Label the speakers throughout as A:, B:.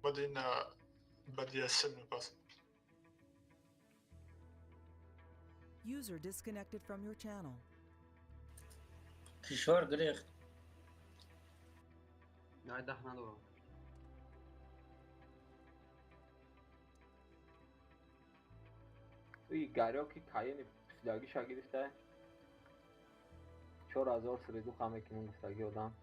A: Баъди на баъди я 7 пас.
B: User disconnected from your channel.
C: Кишвар гирехт.
D: Най, даҳ надорам.
E: И гарё ки каени пусидагиша гирифта. 4000 среду ха мекунем гуфтаги одам.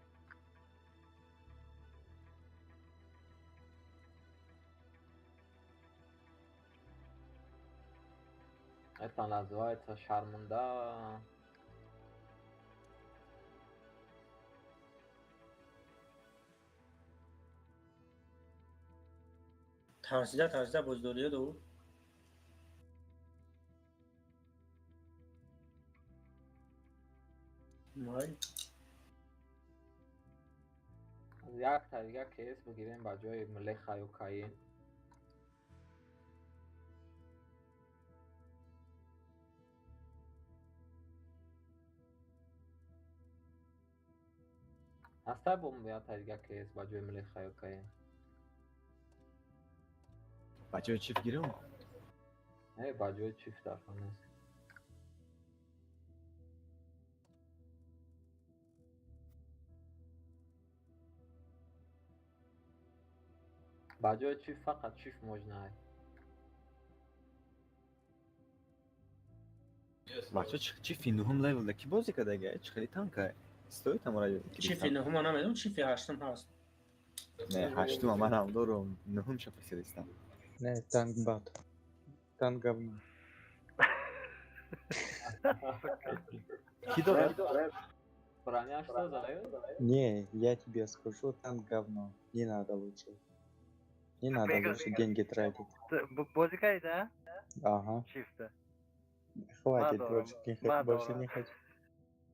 E: Это называется шарманда.
C: Тарсида тарсида боздория ду. Май.
E: Як та дига КС бигирем ба ҷои Млеха ё Каин. Ҳастай бо як та дига КС ба ҷои Млеха ё Каин?
F: Ба ҷои чиф гирем?
E: Не, ба ҷои чиф дафа нест. Ба ҷои чиф фақат чиф можно.
F: Бача, чифи нуҳум левелда ки бозӣ кардага? Чӣ хеле танка? Стоит амора
C: Чифи нуҳума намедонам, чифи ҳаштум ҳаст.
F: Не, ҳаштума манам дорум, нуҳумша пурсидистам.
G: Не, танк бад. Танк говно.
F: Ки дорад?
E: Броня что за?
G: Не, я тебе скажу, танк говно. Не надо лучше. Не надо лучше деньги тратить.
H: Бозӣ кардӣ, да?
G: Ага.
H: Чифта.
G: Хватит,
H: Мадором.
G: больше не, больше
H: Мадором.
G: не хочу.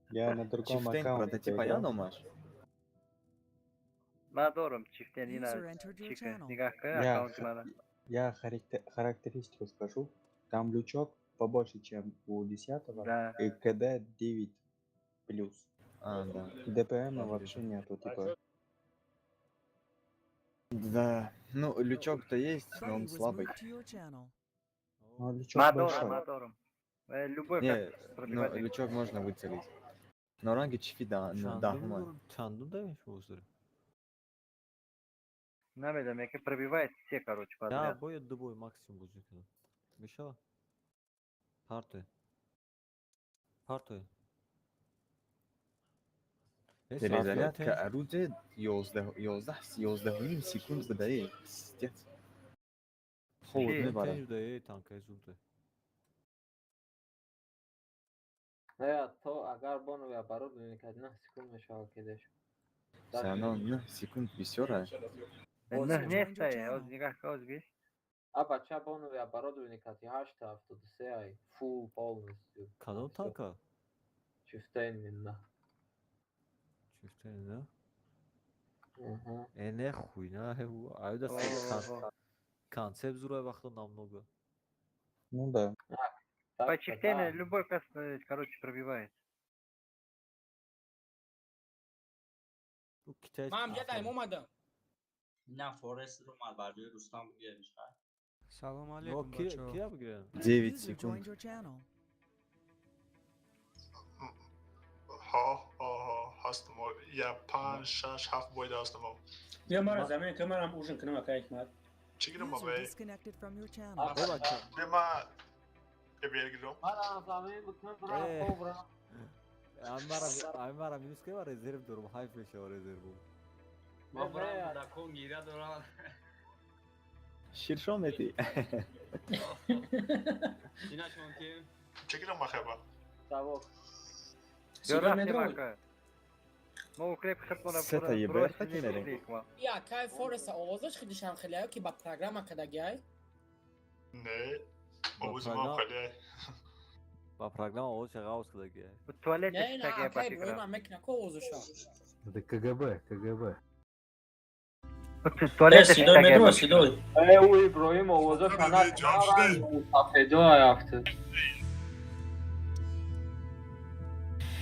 G: Я на другом
F: Чифтен
G: аккаунте
F: прототипа
G: играл.
F: я номаш?
H: Ман дорам чифтен ина
B: User entered your
H: чика.
B: channel.
H: Нигаҳ кун
G: Я,
H: аккаунти мана.
G: я характеристику скажу. Там лючок побольше, чем у 10
H: Да.
G: и КД 9 плюс.
F: А, да.
G: ДПМ вообще нету, типа.
F: Да. Ну, лючок-то есть, но
B: Buddy
F: он
B: was
F: слабый.
B: moved to your channel.
G: Ну, лючок
H: Ман дорам,
G: большой.
H: ман дорам. Любой
F: Не,
H: кас
F: ну,
H: пробивать.
F: лючок можно выцелить. Но ранги чифи да, ну, да, хума.
I: Чандум даем шо?
H: Намедонам, яке пробивает все, короче,
I: Да,
H: подряд.
I: бояд ду бой максимум бозӣ кунам. Мешава? Партоe. Партоe.
F: Перезарядка орудия 11, 11, 11,5 секунд выдает. Пиздец. Холод
H: Чи?
F: мебарад.
I: Танкаи зурде.
E: Не, то агар бону я барод мекард 9 секунд мешавад кедеш.
F: Всё равно 9 секунд бисёра.
H: Нӯҳ
B: Joined your
H: нестае,
B: channel.
H: оз нигаҳ кун, оз бис.
E: А бача бону я барод мекард 8.73 ай фул полностью.
I: Кадом танка?
E: Чифтен минна.
I: Чифтен, да?
E: Угу.
I: Э, не хуйна, аюда
H: О,
I: концепт зурай вақто намного.
G: Ну да.
H: По чифтене любой кас, короче, пробивает.
I: Ӯ китайский.
J: Ман ҷадаем омадам.
K: На Форест омад бар ҷои Рустам бигирем.
L: Салом
I: Но
L: алейкум,
I: ки
L: бачаҳо.
I: кия бигирем?
F: 9
B: User
F: секунд.
B: joined your channel.
A: Ҳо, ҳо, ҳо, ҳастам. Я панҷ, шаш, ҳафт бойда ҳастам.
C: Бия мара замин ки манам ужин кунам, ака Ҳикмат.
A: Чӣ гирам
B: User
A: абай?
B: disconnected from your channel.
I: Э, бача.
A: Бема эбер гирам.
E: Мара замин бикун брам
I: Э.
E: хоб брам.
I: Ай мара минус ки резерв дорум, ҳайф мешава резерву.
D: Ман бурам кӯдакон гиря доранд.
F: Ширшон мети.
D: Инашон ки
A: Чӣ гирам махеба?
E: Савок.
H: Ё
C: Сидой
H: рафтем
C: медрои.
H: ака. Мо укреп хиртона
F: Сета ебер хати.
J: Я кай Фореста овозаш хидишам хеле ки ба программа кадагиай.
A: Не.
I: Ба
A: Овози ман
I: программа-
A: хеле.
I: Ба программа овозша ғавз кардагиай.
H: Туалет
J: Не, на
H: шитагия ба
J: акай
H: фикрам.
J: Иброҳим мекна ко овозаша.
M: Это КГБ, КГБ.
H: Туалет
C: Э, сидой
H: шитагия
C: медрои,
H: ба фикрам.
C: сидой.
E: Э, ӯ Иброҳим овозаш ана сафедо рафт.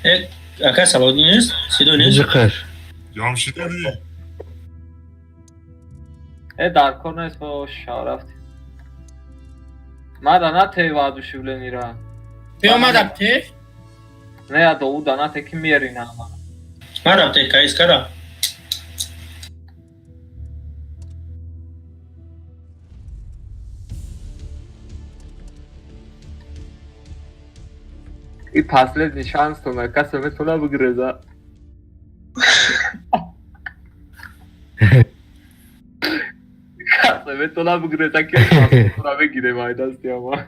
C: Э, ака Салодин нест? Сидой нест?
M: Ниҷиқаш.
A: Ҷамшидани.
E: Дар кор нест, мо шав рафтем. Мада на те воодушевление ра.
J: Биомад аптек?
E: Не, я доуда на те ки мери нама.
C: Мара аптека искара.
E: И последний шанс то на каса метона выгрыза. Каса метона выгрыза, ки метона выгире майдасти ама.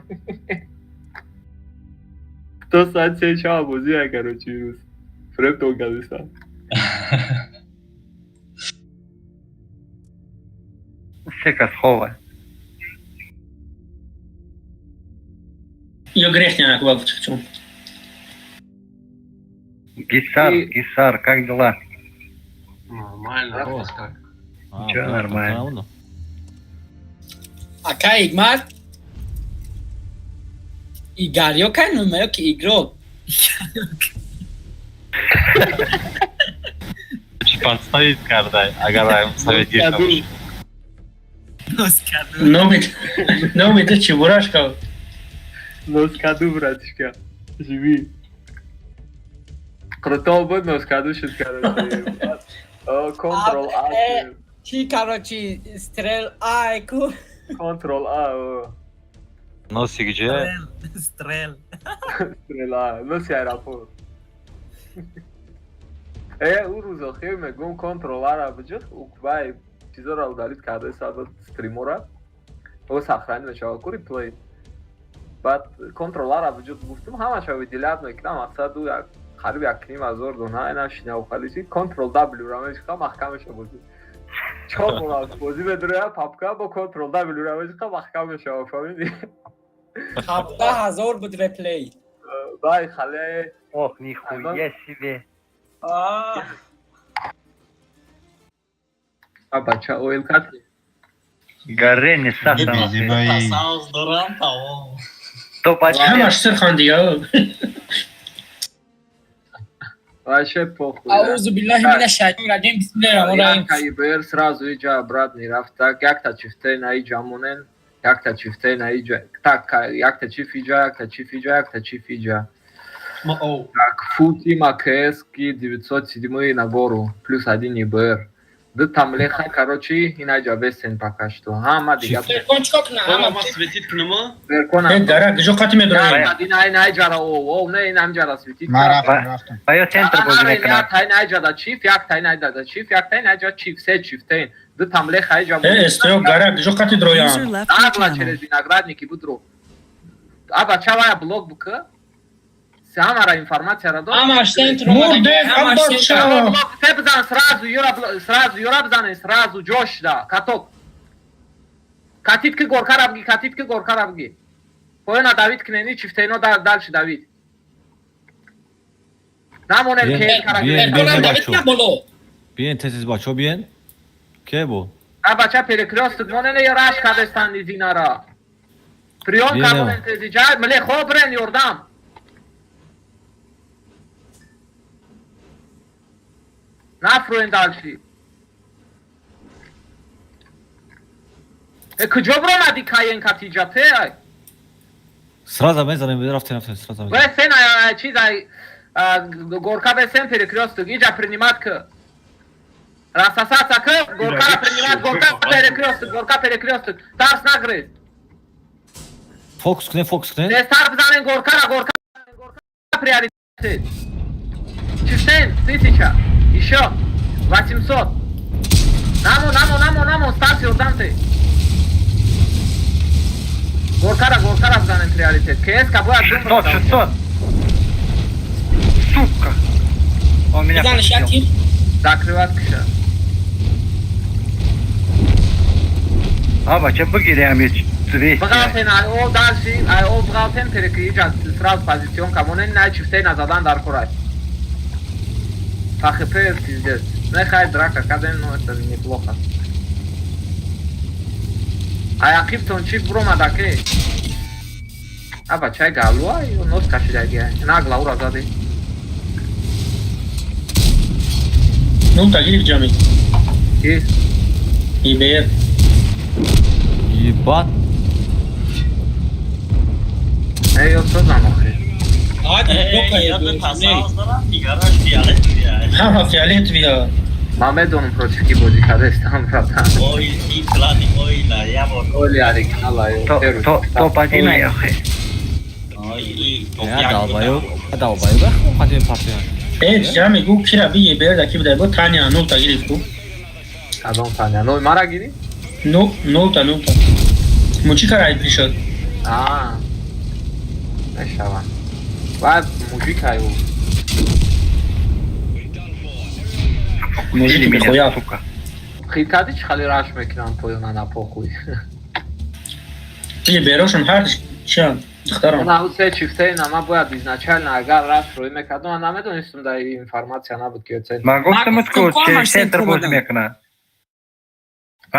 E: То саат се шава бозия, короче, рус. Фреп то гадиса.
H: Сека схова.
C: Ё грехня на квалчу.
H: Гисар, Гисар, как дела?
D: Нормально, у вас как?
H: Чё, нормально.
J: Ака Игмар? Игарё кай номеро ки игрок?
L: Чӣ подставить кардай, агар совет гирифта бошӣ.
C: Номи ту Чебурашка.
E: Носкаду, братишка. Живи. Круто буд носкаду шуд, короче. Контрол А.
J: Чи, короче, стрел А ку.
E: Контрол А.
L: Носи где?
B: Стрел.
E: Стрел А. Носи аэропорт. У рӯз охир мегӯм контрол А-ра биҷух, вай чизоро удалить карда сабаб стримора. О сохранить мешава ку реплей. Баъд контрол А-ра биҷух гуфтум, ҳамаша выделять мекунам, мақсад ӯ як қариб 1,5 ҳазор дона ина шинав халиси контрол W ра мешиха маҳкам меша бозӣ. Чор бор аз бозӣ медуроя папка бо контрол W ра мешиха маҳкам мешава, фаҳмидӣ?
J: 17 000 буд реплей.
E: Вай хале.
H: Ох, нихуя себе.
E: А бача оил кат.
H: Горе сахар.
K: Сауз дорам тамом.
C: Ҳамаш сирхан дига.
E: Вообще похуй.
J: Аузу биллаҳи минаш шайтони раҷим. Бисмиллаҳи раҳмони раҳим.
E: Якта ИБР сразу иҷа обратно рафт. Так, якта чифте на иҷа монен, якта чифте на иҷа. Так, якта чиф иҷа, якта чиф иҷа, якта чиф иҷа. Так, фути МКС-ки 907 на гору, плюс один ИБР. Ду там леха, короче, инаҷа весен пока что. Ҳама дига.
J: Веркон чикор кунам?
D: Ҳама светить кунама?
E: Веркон.
C: Гара, куҷо қати медроем?
E: Ина инаҷара о, о, не инамҷара светить.
N: Ман рафтам, рафтам.
H: Ба ё центр бозӣ мекунам.
E: Як та инаҷара чиф, як та инаҷара чиф, як та инаҷара чиф, се чифтен. Ду там леха иҷа.
C: Эстео гара, куҷо қати дроям?
E: Нагла через виноградники будро. Аба чавая блок бука? Ҳамара информатсияро дод.
J: Ҳамаш центр
C: Мурдем, аббача.
E: Се бизан сразу, юра сразу, юра бизанен сразу ҷош да, каток. Катит ки горкара бги, катит ки горкара бги. Поёна давид кинени чифтейно дальше давид. Намонем ке
I: Биен, биен,
J: давид на боло.
I: Биен тез бачо биен. Ке бу?
E: А бача перекрёсток монене ё раш кадестан изинара. Приём кабонен тези ҷай, мле хобрен ёрдам. Нафруен дальше. Куҷо биромадӣ каен катиҷа те?
I: Сразу мезанем, рафтем, рафтем, сразу мезанем.
E: Весен чиз ай горка весен перекрёсток, иҷа принимать к. Рассосаться к, горка принимать, горка перекрёсток, горка перекрёсток. Тарс нагрыз.
I: Фокус кунем, фокус кунем.
E: Тезтар бизанен горкара, горка, горка приоритет. Чифтен, 1000. Ещё 800. Намо, намо, намо, намо, Стас ёрдам те. Горкара, горкара бизанем приоритет. КСК бояд
H: 600, 600. Сука. Он меня
J: пустил.
E: Закрывать киша.
H: А, бача бигирем 200.
E: Бғалтен, ай о дальше, ай о бғалтен перекриҷа сразу позицион камонен, най чифтей назадан дар курай. По хп пиздец. Нехай драка кадем, но это неплохо. А якибтон чип бромадаке. А бачай галуа, ё нос кашидаги. Нагла ура зади.
C: Ну та гириф ҷами.
E: Ки?
C: ИБР.
I: Ебать.
E: Эй, я созам охи.
C: Ҳама фиолетовия.
E: Ман медонам против ки бозӣ кардастам, братан.
K: Ой, и клани ойла, я бор.
E: Оли оригинала.
H: Топ-1 охи.
I: Я долбоёб, долбоёб, қадим партия.
C: Э, ҷамъи гу кира бие берда ки будай бо Таня нулта гирифт гу.
E: Кадом Таня? Ной мара гирифт?
C: Ну, нулта, нулта. Мужика рай пришёл.
E: А. Мешава. Баъд мужик аю.
C: Мужики бихоя.
E: Хиткади чӣ хали раш мекунам поёна на похуй.
C: Ти берошон ҳар чиан духтарон.
E: На се чифтаи нама бояд изначально агар раш рӯй мекардам, ман намедонистам, да информация набуд ки центр.
H: Ман гуфтам ки центр бозӣ мекунад.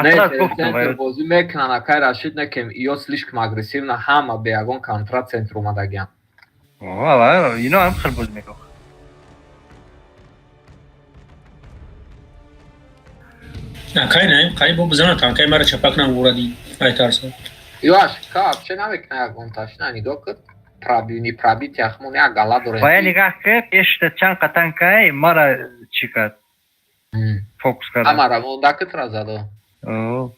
E: Не, центр бозӣ мекунанд, акай Рашид, некем ё слишком агрессивно ҳама бе ягон контра центр омадагиам.
H: Ова, ино ҳам хел бозӣ мекунад.
C: Акай наим, қариб бо бизана танкай мара чапак намуради айтарса.
E: Ёаш, ка вообще намекунад ягон ташна, нигоҳ кун. Пробини пробити ахмон як гала дорем.
H: Бая нигоҳ кун, пешта чанд қа танкай мара чӣ кард? Фокус кард.
E: Амара монда китра зада.
H: О.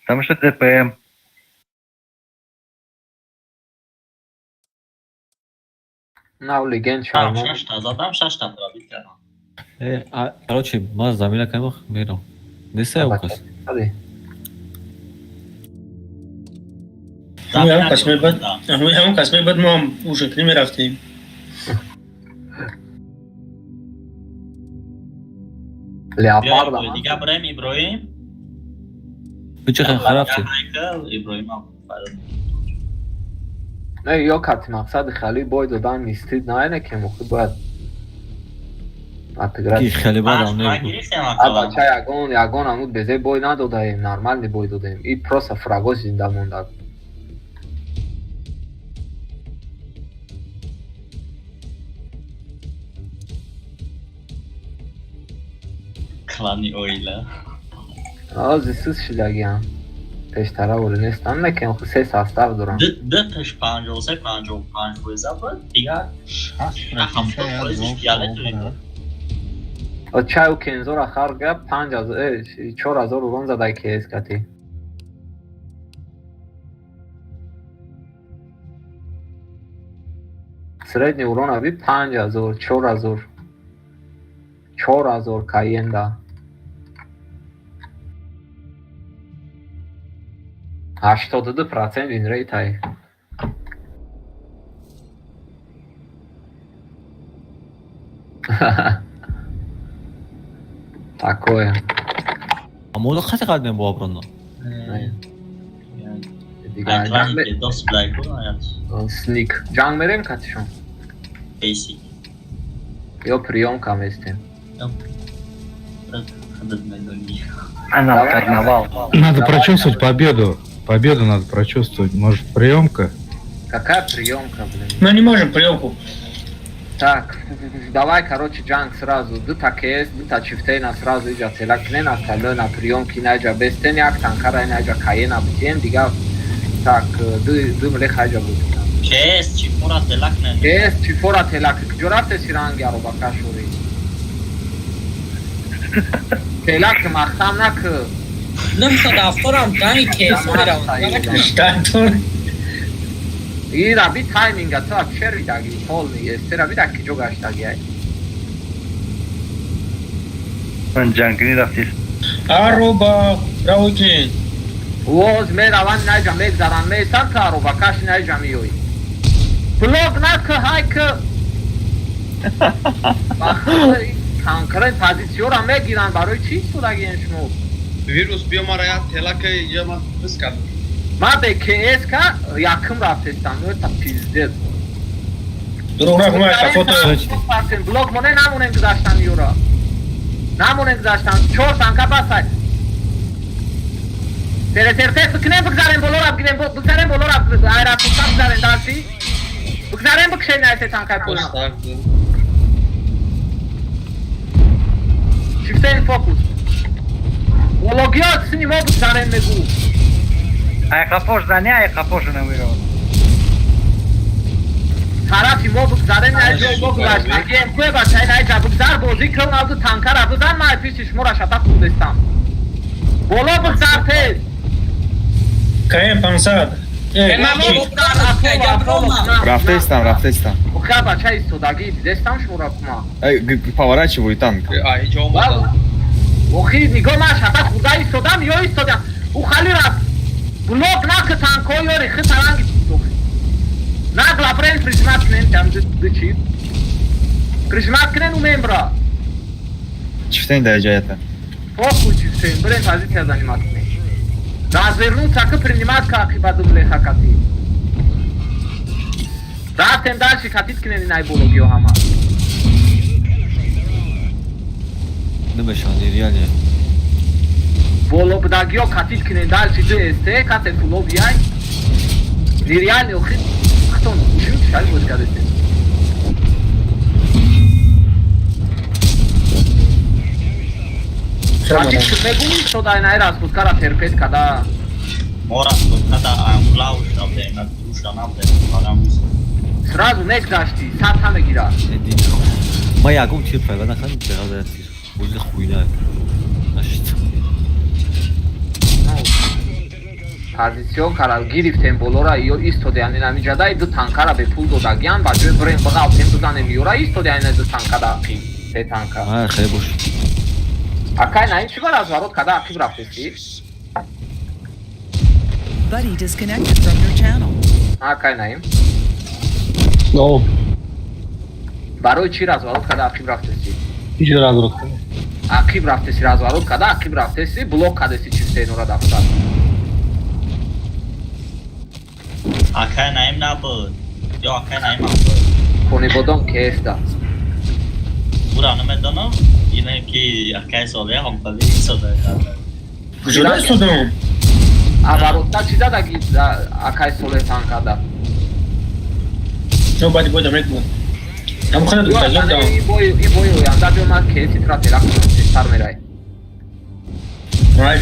H: Потому что ДПМ.
E: Нав легенд шармон.
K: Шашта задам, шашта пробит кардам.
I: Э, короче, ман замина кардам, мерам. Неста указ.
C: Ҳамон кас мебад, мо ҳам ужин мерафтем.
E: Леопарда.
K: Дига брем Иброим.
I: Чӣ хараб шуд?
K: Иброим
E: Не, ё кати мақсади хали бой додан нистид, на ина ки мухи бояд
I: Ки хеле бадам не.
E: А бача ягон ягон амуд безе бой надодаем, нормальный бой додаем. И просто фрагоз зинда монда.
K: Клани ойла.
E: Ози сус шидагиам. Пештара оли нестам, некем се состав дорам.
K: Д 53 55 фоиза буд, дигар 70 фоизиш фиолетовый буд.
E: Чаю кензора харга 5000 4000 урон задай КС кати. Средний урон аби 5000 4000 4000 каенда. 82% win rate ай. Такое.
I: А мода қати қадем бо оброна?
E: Сник. Ҷанг мерем катишон?
K: Basic.
E: Ё приёмка местем.
H: Она карнавал.
M: Надо прочувствовать победу. Победу надо прочувствовать. Может, приемка?
E: Какая приемка, блин?
C: Мы не можем приемку.
E: Так, давай, короче, джанг сразу. Дута КС, дута чифтейна сразу иджа целак не остальное на приемки найджа бестен як танкара найджа каена бутен дига. Так, ду млех айджа бут.
K: КС чифора телак не.
E: КС чифора телак. Куҷо рафте сиранги аробака шури? Телак махтам нак.
J: Ним дафторам дани КС меравам.
E: Ира би тайминга то чер видаги полный эстера бида ки ҷо гаштаги ай.
H: Ман ҷангини рафтис.
C: Ароба, равокин.
E: Воз мераванд найҷа мегзаранд меистанд ка аробакаш найҷа миёй. Блок нак ҳайк. Конкурент позитсияро мегиранд барои чӣ истодагиен шумо?
D: Вирус биё мара як телака иҷа ман пис кардам.
E: Ман бе КС ка якум рафтестам, ну это пиздец.
C: Дурӯғ нагӯ, ман кафото.
E: Блок моне намонем гузаштан юра. Намонем гузаштан. Чор танка басай. Тере тере тере бикунем бигзарем болора бигирем, бигзарем болора айратуста бигзарем дарси. Бигзарем бикшен айсе танкай пола. Чифтен фокус. Ологиот сини мо бигзарем мегу.
H: Ай қафош зани, ай қафош намеравад.
E: Тарафи мо бигзарем, най ҷой мо гузаштагием. Кӯе бачаи най ҷа бигзар, бозӣ кун, авду танкара бизан, ман пиши шуморо шата хурдестам. Боло бигзар тез.
C: КМ 500.
F: Рафта истам, рафта истам.
E: Ха бача истодагӣ дидестам шуморо кума.
F: Поворачиваю танк.
D: Ай ҷо омадам.
E: Охи нигоҳ ман шата хурда истодам ё истодам. Ӯ хали рафт. Блок наки танкҳо ёри хи таранги. Нагла брен прижимать кунен там ду чи. Прижимать кунен умем бра.
F: Чифтен дар ҷоята.
E: Похуй чифтен, брен позиция занимать кунен. Развернуться ки принимать ка ақиба дублеха кати. Рафтем дальше катит кунен инай бологиё ҳама.
I: Намешавад, нереально.
E: Боло будагиё катит кунен дальше ду СТ, кате фуло бияй. Нереально охи хатон чӣ шали боз кардестем. Катит ки мегум истода инай распускара терпет када.
K: Мо распускада амлауш набдем, душа набдем, парамус.
E: Сразу мегзашти, сатҳа мегирад.
I: Ма ягон тир пайда накардам, чақадр тир. Бози хуйна. Нашид.
E: Позицион кара гирифтем болора ё истодиан ин ҳамин ҷадаи ду танкара бепул додагиан ба ҷои бирем биғалтем бизанем ёра истодиан ин ду танка да ақиб се танка.
I: Ма хеле бош.
E: Акай на ин чӣ бар аз ворот када ақиб рафтеси?
B: Buddy disconnected from your channel.
E: Акай наим.
C: Но.
E: Барои чӣ разворот када ақиб рафтеси?
C: Ҳеҷ разворот када.
E: Ақиб рафтеси разворот када ақиб рафтеси блок кадеси чифтенора дафтар.
K: Акай наим набуд. Ё акай наим буд.
E: Конибодон кеста.
K: Ура намедонам. Ине ки акай соле ҳам қали истода карда.
C: Куҷо истодам?
E: А воротта чӣ задаги акай соле танкада?
C: Но баъди бой дамек буд. Ҳам хана духтазон дам.
E: И бой оянда биё ман кеси тра тела кунам тезтар мерай.
C: Рай.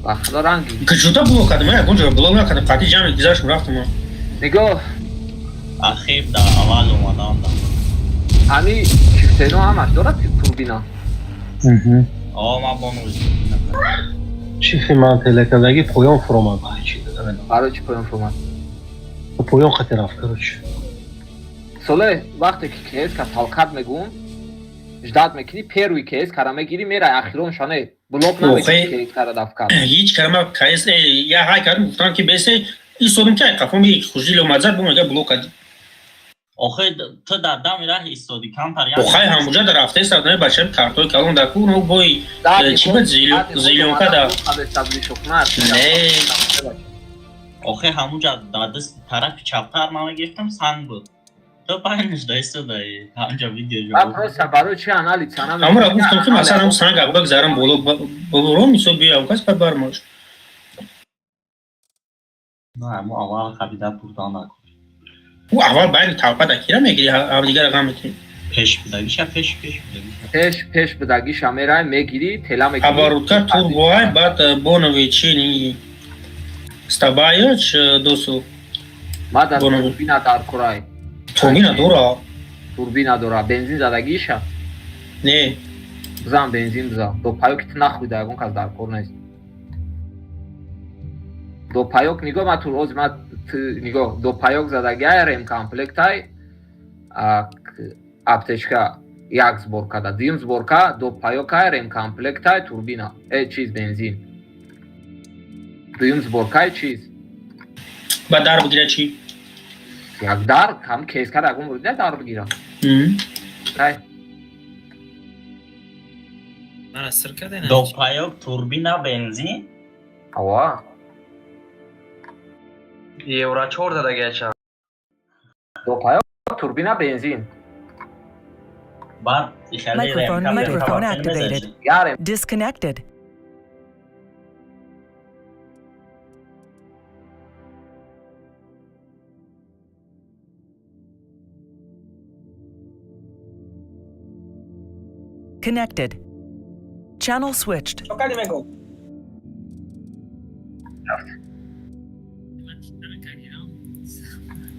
E: Ба худо ранги.
C: Куҷода блок кардам? Ман ягон ҷо блок накардам. Қатъи ҷамъи гузаштам рафтам.
E: Нигоҳ.
K: Ахиб да аввал омадам да.
E: Ҳами чифтено ҳамаш дорад турбина.
K: О ман бонус.
C: Чифи ман телекардаги поён фуромад.
E: Барои чӣ поён фуромад?
C: Поён қати рафт, короче.
E: Соле вақте ки КС ка талкат мегум, ждать мекунӣ, первый КС кара мегирӣ, мерай ахирон шане. Блок намекунӣ КС кара дафкар.
C: Ҳеҷ карама КС я ҳай кардам, гуфтам ки бесе истодам ки ай қафом як хужил омад зад, бо мега блок кардӣ.
K: Охе ту дар дами раҳ истодӣ, камтар як.
C: Охай ҳамуҷа дар рафта истодам, бачаам картои калон дар ку, ну бой чӣ буд зелёнка да. Не.
K: Охе ҳамуҷа дар даст тарафи чаптар ман мегирифтам санг буд. Ту байнаш да истодаи, ҳамҷа видео ҷо.
E: Ман просто барои чӣ анализ анам.
C: Ҳамура гуфтам ки масалан ҳам санг аб гузарам боло боло мисо биё кас ба бармош.
K: На, мо аввал хабида бурдан накун.
C: Ӯ аввал байни тавқа да кира мегири, ҳам дигар ғам мекунӣ.
K: Пеш будагиша, пеш пеш будагиша.
E: Пеш пеш будагиша мерай мегири, тела мегири.
C: Оборотка турбоай баъд бонови чини стабаёч досу.
E: Ма дар турбина дар курай.
C: Турбина дора?
E: Турбина дора. Бензин задагиша?
C: Не.
E: Бизан бензин бизан. До паёк ки ту нахӯрида ягон кас дар кор нест. До паёк нигоҳ ма тур ози ма нигоҳ до паёк задагиай ремкомплектай аптечка як сборка да. Дуюм сборка до паёкай ремкомплектай турбина. Чиз бензин. Дуюм сборкай чиз.
C: Ба дар бигира чӣ?
E: Як дар ҳам кес кара ягон бурда дар бигира. Ай.
N: Мана сир карден.
K: До паёк турбина бензин?
E: Ава.
N: Евро 4 дадагача.
E: До паёк турбина бензин.
K: Баъд
B: Microphone, microphone activated. Disconnected. Connected. Channel switched.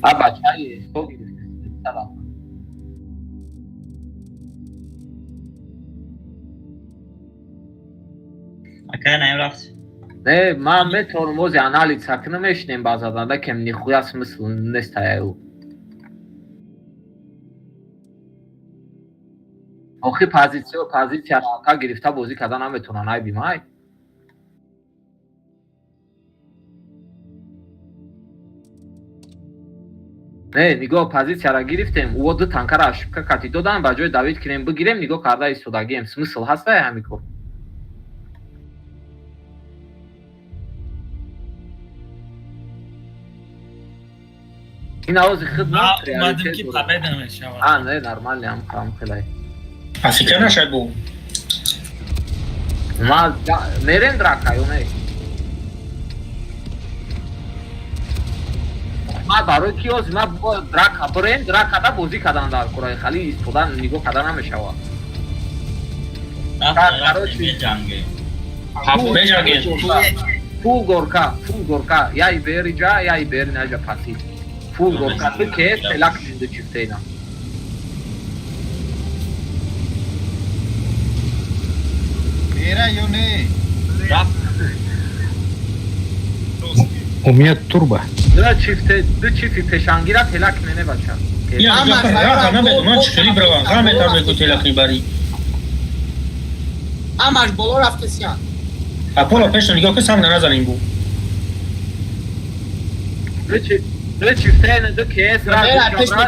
E: А бачаи со гирифт. Салам.
K: Акай наим рафт.
E: Не, ман метавонам ози анализ кунам, мешинем баъзан, лекин нихуя смысл нест аю. Охи позиция ка гирифта бозӣ карда наметавонанд, ай бимай. Не, нигоҳ позитсияро гирифтем, ӯ ду танкаро ошибка кати додан, ба ҷои давид кунем бигирем, нигоҳ карда истодагием. Смысл ҳаст ҳамин кор? Ин авози худ
J: омадем ки победа мешавад.
E: А, не, нормально, ҳам хелай.
C: Афика нашад бу.
E: Ма мерем драка ё не? Ма барои ки ози ма драка бирем, дракада бозӣ кардан дар кораи хали истодан нигоҳ карда намешавад. Фул горка, фул горка, я и бериҷа, я и бери наҷа пасид. Фул горка, ту ке телак зинда чифтейна.
D: Бера ё не?
M: У меня турбо.
E: Ду чифи пешангира телак мене бача.
C: Я намедонам чӣ хели бравам, ғам метавонам ку телак мебарӣ.
J: Амаш боло рафтесян.
C: Аполо пеш нигоҳ кун, санг назанем бу.
E: Ду чифтейна, ду кес ра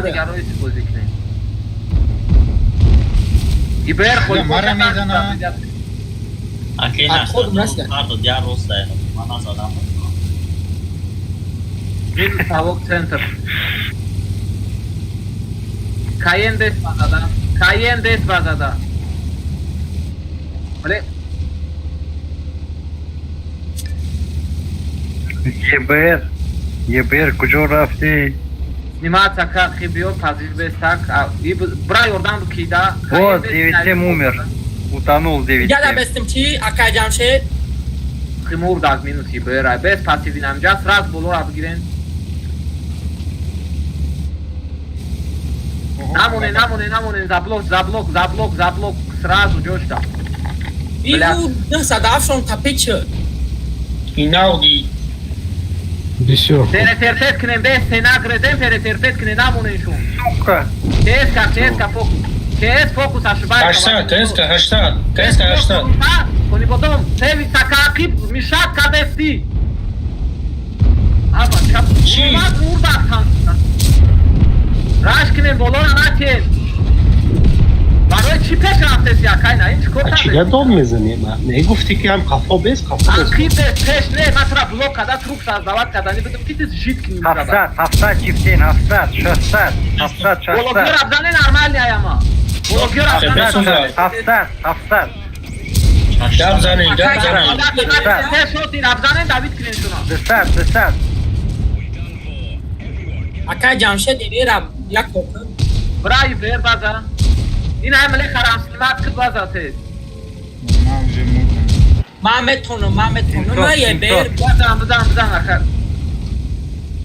E: дигарои бозӣ кунем. Ибер худ
D: мара мезана.
K: Акей нашад. Ду дигар рост дай. Ман назадам.
E: Минус тавок центр. Каен дест базада. Каен дест базада. Бле.
H: ЕБР. ЕБР куҷо рафти?
E: Сниматься как хибио пазиш бестак. Бра ёрдам кида.
H: Вот, 9-7 умер. Утонул 9-7.
J: Я да бестим чи? Акай Ҷамшед?
E: Химур дак минус ЕБР. Без пассивин амҷа сразу болора бигирен. Намоне, намоне, намоне, заблок, заблок, заблок, заблок, сразу ҷошта.
J: Иву 907 тапид шуд.
C: Инауди.
M: Бисёр.
E: Перетерпеть кунем, без сенагредем, перетерпеть кунем, намонем шум.
H: Сука.
E: КСК, КСК, фокус. КС фокус ошибается.
C: 80, КСК, 80, КСК, 80.
E: Кони потом, Севица, Какип, Мишак, КДС. Аба, чап.
C: Чи?
E: Раш кунем, болора натен. Барои чӣ пеш рафтеси, акай на? Ин чӣ кор
O: Чӣ дом мезанӣ? Не гуфтӣ ки ҳам қафо бес, қафо бес.
E: Ақиб бес, пеш не, ман тура блок карда, труп создавать кардани будам, ки тез жид кунӣ.
H: 700, 700 чифтен, 700, 600, 700, 600.
E: Блокёр абзане нормальный аяма. Блокёр абзане.
H: 700, 700.
C: Дам занем, дам занем.
E: Се шоти абзане Давид кунем шуна.
H: 200, 200.
J: Акай Ҷамшед ирера як тока.
E: Брай бер база. Ин ҳамале харам снимат кид база тез.
D: Ман уже мурдам.
J: Ман метонам, ман метонам. Ман ебер.
E: Базан, базан, базан аха.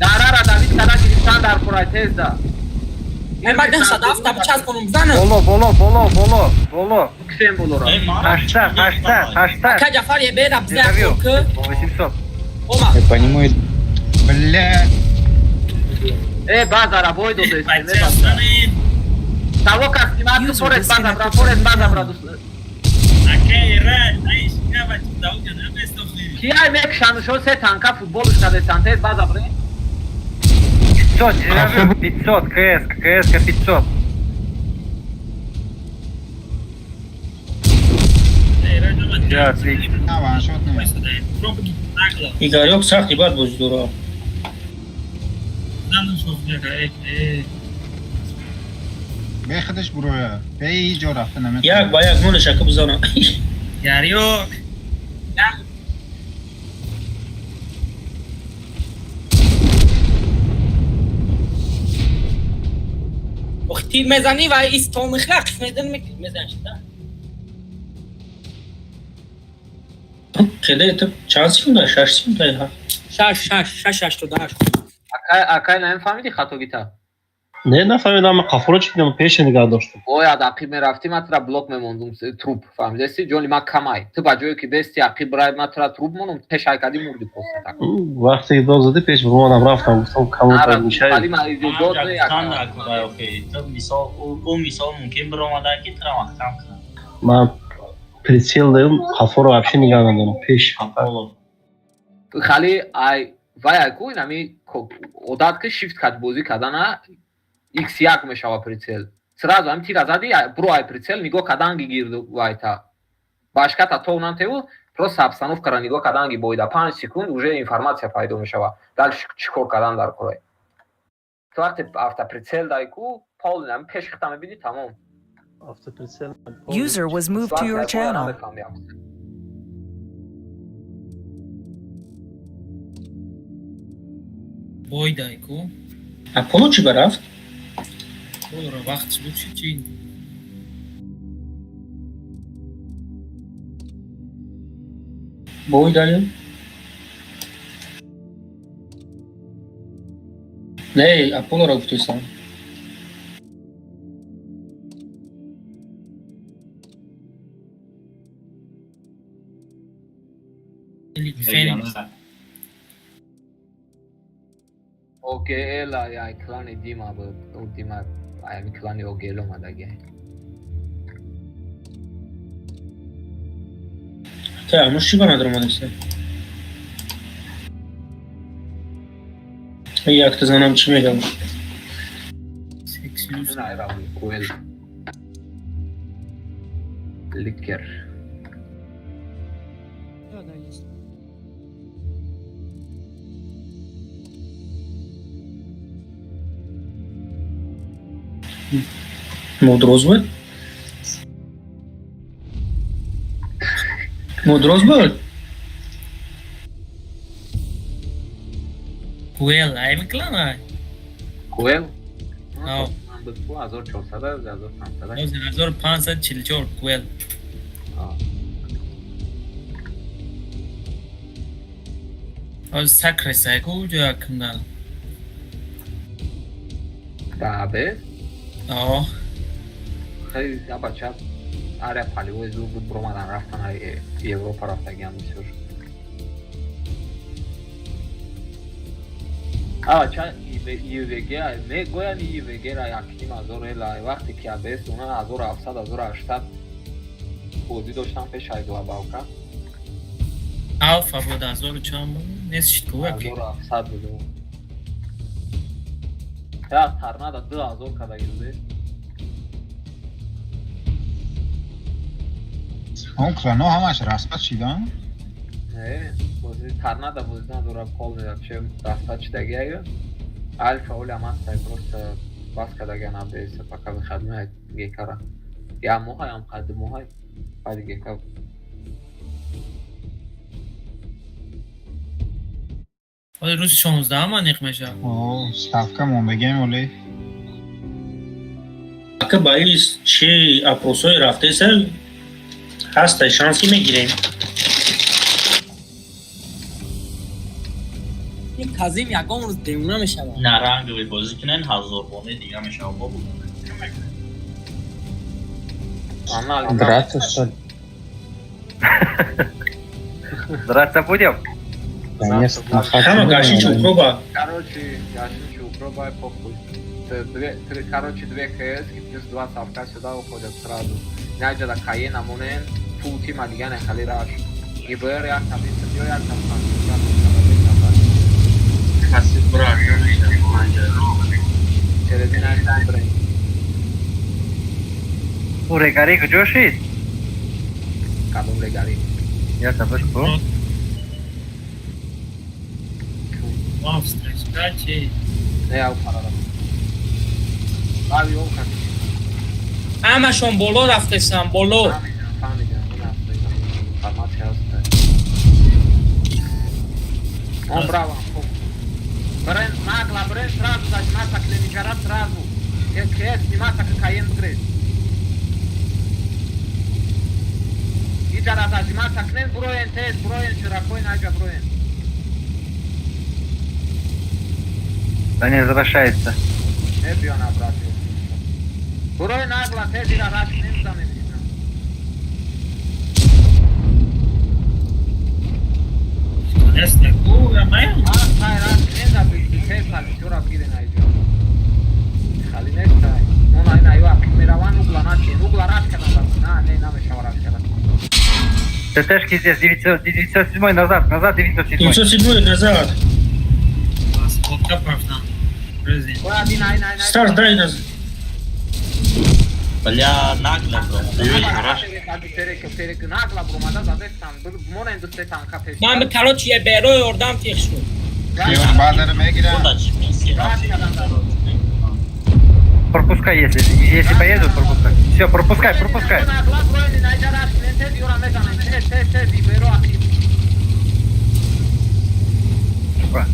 E: Дарара Давид када гирифтан дар курай тез да.
J: Ман баъд 907 та бичаспонам бизанам.
H: Боло, боло, боло, боло, боло.
E: Кишем болора.
H: 800, 800, 800.
J: Акай Ҷафар ебера биза тока.
H: 800.
J: Ома.
G: Я понимаю.
D: Блядь.
E: Базара, бой додест, не базара. Того как снимать, форес база, бра, форес база, бра.
N: Акай, ра, наиш, кава, чудаука, на место хли.
E: Кия мек шанушо се танка футболш кадестан, тез база, бре.
H: 500, 500, КС, КС, 500. Да, отлично.
C: Игорёк сахти бад бозӣ дора.
D: Бехудаш буроя. Бе ҳеҷ рафта наметавонад.
C: Як ба як монеша ки бизанам.
N: Ярёк.
J: Тир мезанӣ ва исто мехӯрӣ, қиф мезанӣ, мезанӣ шуда.
C: Кеде ту чанд секунда? 6 секунда ҳа.
J: 6 6 6 8 8.
E: Ака Акай намефаҳмидӣ хатогита?
O: Не, нафаҳмидам, ман қафоро чӣ кунам, пеша нигаҳ доштам.
E: Бояд ақиб мерафтӣ, ман тура блок мемондум, труп, фаҳмидаси? Ҷони ман камай. Ту ба ҷое ки бести ақиб рай, ман тура труп монум, пеш ҳайкадӣ мурдӣ просто так.
O: Вақте ки дод задӣ, пеш бимонам рафтам, гуфтам камота мешай.
K: Мисол, ӯ мисол мумкин биромада ки тура маҳкам кунад.
O: Ман прицел дорам, қафоро вообще нигаҳ надорам, пеш.
E: Хали ай вай ай ку инами одат ки shift кат бозӣ кардана x1 мешава прицел. Сразу ҳам тира зади, бро ай прицел нигоҳ каданги гирду вайта. Башката то нантеву, просто обстановкара нигоҳ каданги боида 5 секунд уже информация пайдо мешава. Дальше чӣ кор кардан дар корай. Ту вақте автоприцел дай ку, полный ҳам пеш хита мебини, тамом.
O: Автоприцел.
B: User was moved to your channel.
N: Бой дай ку.
C: Аполло чӣ барафт?
N: Аполлоро вақт буд чи чи?
C: Бой дали? Не, Аполлоро гуфтесам.
N: Феникс.
E: ОГЛ ай клани Дима буд. Ӯ Дима ай клани ОГЛ омадаги.
C: Та ануш чӣ ба надромадаста? Якта занам чӣ мегам?
E: Куэл. Ликер.
J: Да, да, есть.
C: Мудроз буд? Мудроз буд?
N: Куэл, ай миклан ай?
E: Куэл?
N: Ав.
E: Ман буд ку 1400, 1500.
N: 1544 Куэл. Оз сакресай ку ҷоя кунда.
E: Да, бе?
N: О.
E: Хеле я бача аря палевой зур буд, бромадан рафтан ай Европа рафтагиам бисёр. А бача ИВГ мегӯянд ИВГ ра якним ҳазор эла вақте ки АБС она 1700 1800 бозӣ доштан пеш ай глобалка.
N: Алфа буд ҳазору чанд буд? Нест шид ку яки.
E: 1700 буд. Я торнадо 2000 кадаги буд.
P: Он клано ҳамаш распад шидан?
E: Не, бози торнадо бозӣ надора полный вообще распад шидаги аю. Альфа оля мастай просто бас кадаган АБС пока выходной гекара. Я моҳай ам қад моҳай баъди гека.
N: Ҳоли рӯзи 16 аниқ мешавад.
P: О, ставка мондагиам оле.
C: Ака баис чи опросҳои рафтеса ҳастай шанс ки мегирем.
J: Ин Казим ягон рӯз девона мешавад.
K: На ранговый бозӣ кунен ҳазорбоне дига мешавад бобо.
G: Драться, что ли?
H: Драться будем?
G: Конечно, на хате.
C: Ҳама гаши чупроба.
E: Короче, гаши чупроба похуй. Три, короче, две КС и плюс два совка сюда уходят сразу. Наҷада Каена монен, фул тима дига не хали раш. ГБР як там ё як там
D: Каси брак,
E: Через ин брен.
H: У регари куҷо шид?
E: Кадом регари?
H: Я табаш ку?
N: Австрия, чи?
E: Не, я упарада. Ави он как.
J: Ҳамашон боло рафтесам, боло.
E: Фаҳмидам, ин аст информация аст. Он браво. Брен, нагла, брен сразу зажиматься к левичара сразу. СКС сниматься к Каен Грейс. Иджара зажиматься к нен броен тез, броен широкой наджа броен.
H: Они возвращаются.
E: Не биён обратно. Бурои нагла тезира раш немзанем.
H: ТТшки здесь, 907 назад, назад 907.
C: 907 назад. Старт, дай нас.
K: Бля, нагло, бро.
J: Ман короче берой ордам тих шуд.
H: Пропускай, если поедут, пропускай. Все, пропускай, пропускай. Сука.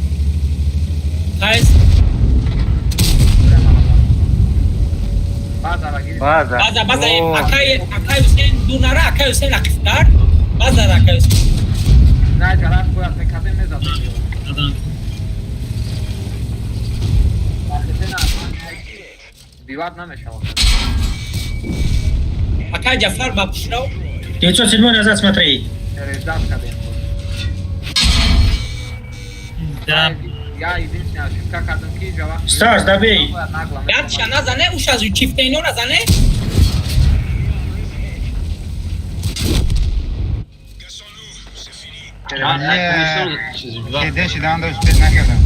H: База.
J: База, база. Акай, Акай Хусейн дунара, Акай Хусейн ақифтар. База Акай Хусейн. Акай Джафар ба пушрав.
C: 907 назад смотри.
N: Да.
C: Старс, добей.
J: Ятша назане, уша чифтейно назане.
P: Не, шидан да успеть накардам.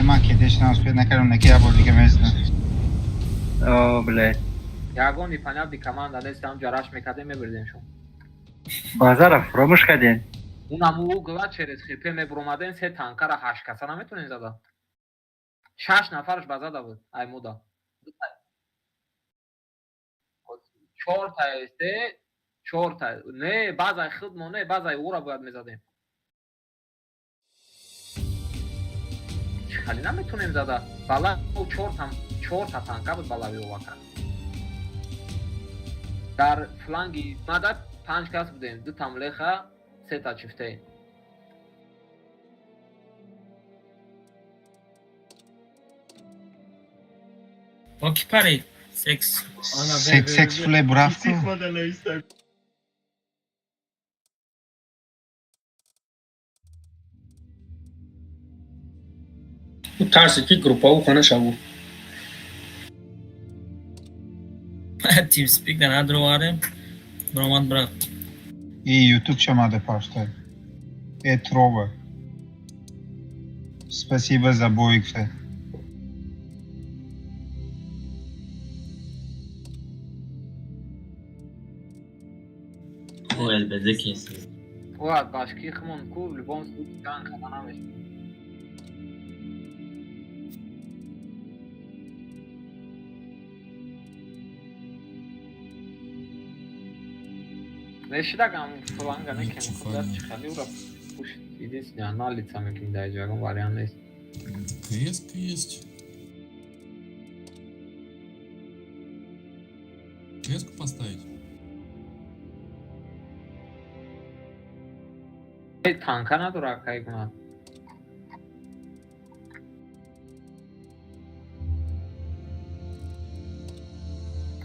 P: Ман кеде шидан успеть накардам, неки я бор дига мезна.
H: О, блядь.
E: Ягон непонятный команда, нест там ҷараш мекардем, мебурдем шон.
H: Базаров, промыш кардем.
E: Унам угла через хп мебуромадем, се танкара 8 каса наметонем зада. 6 нафараш ба зада буд, ай мода. 4 та се, 4 та. Не, баъзай худ мо не, баъзай ура бояд мезадем. Хали наметонем зада. Бала 4 та танка буд балави овака. Дар фланги мада 5 кас будем, 2 тамлеха, 3 та чифте.
N: Оки пари, секс.
P: Секс фуле бурафку.
C: Тарси ки группау хона шаву.
N: TeamSpeak да надроварем. Бромад брат.
P: И YouTube шамада паштай. Этрова. Спасибо за бой, кстати.
K: Ку ЛБЗ кеси.
E: Ладно, башки хмон ку в любом случае танк хана Нешидагам фланга некем, куда чихали ура пусть единственное анализ меким да ягон вариант есть.
Q: КС есть. КС-ку поставить?
E: Танка надора кайгуна.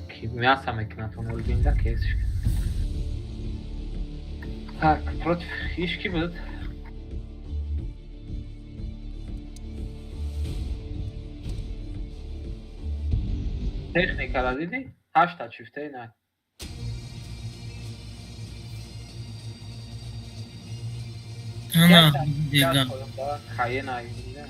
E: Ки мясо мекна то нолбинда КС. Так, против ишки будет. Техника разиди? 8 чифтей на.
N: Ана, дига.
E: Хаена, да.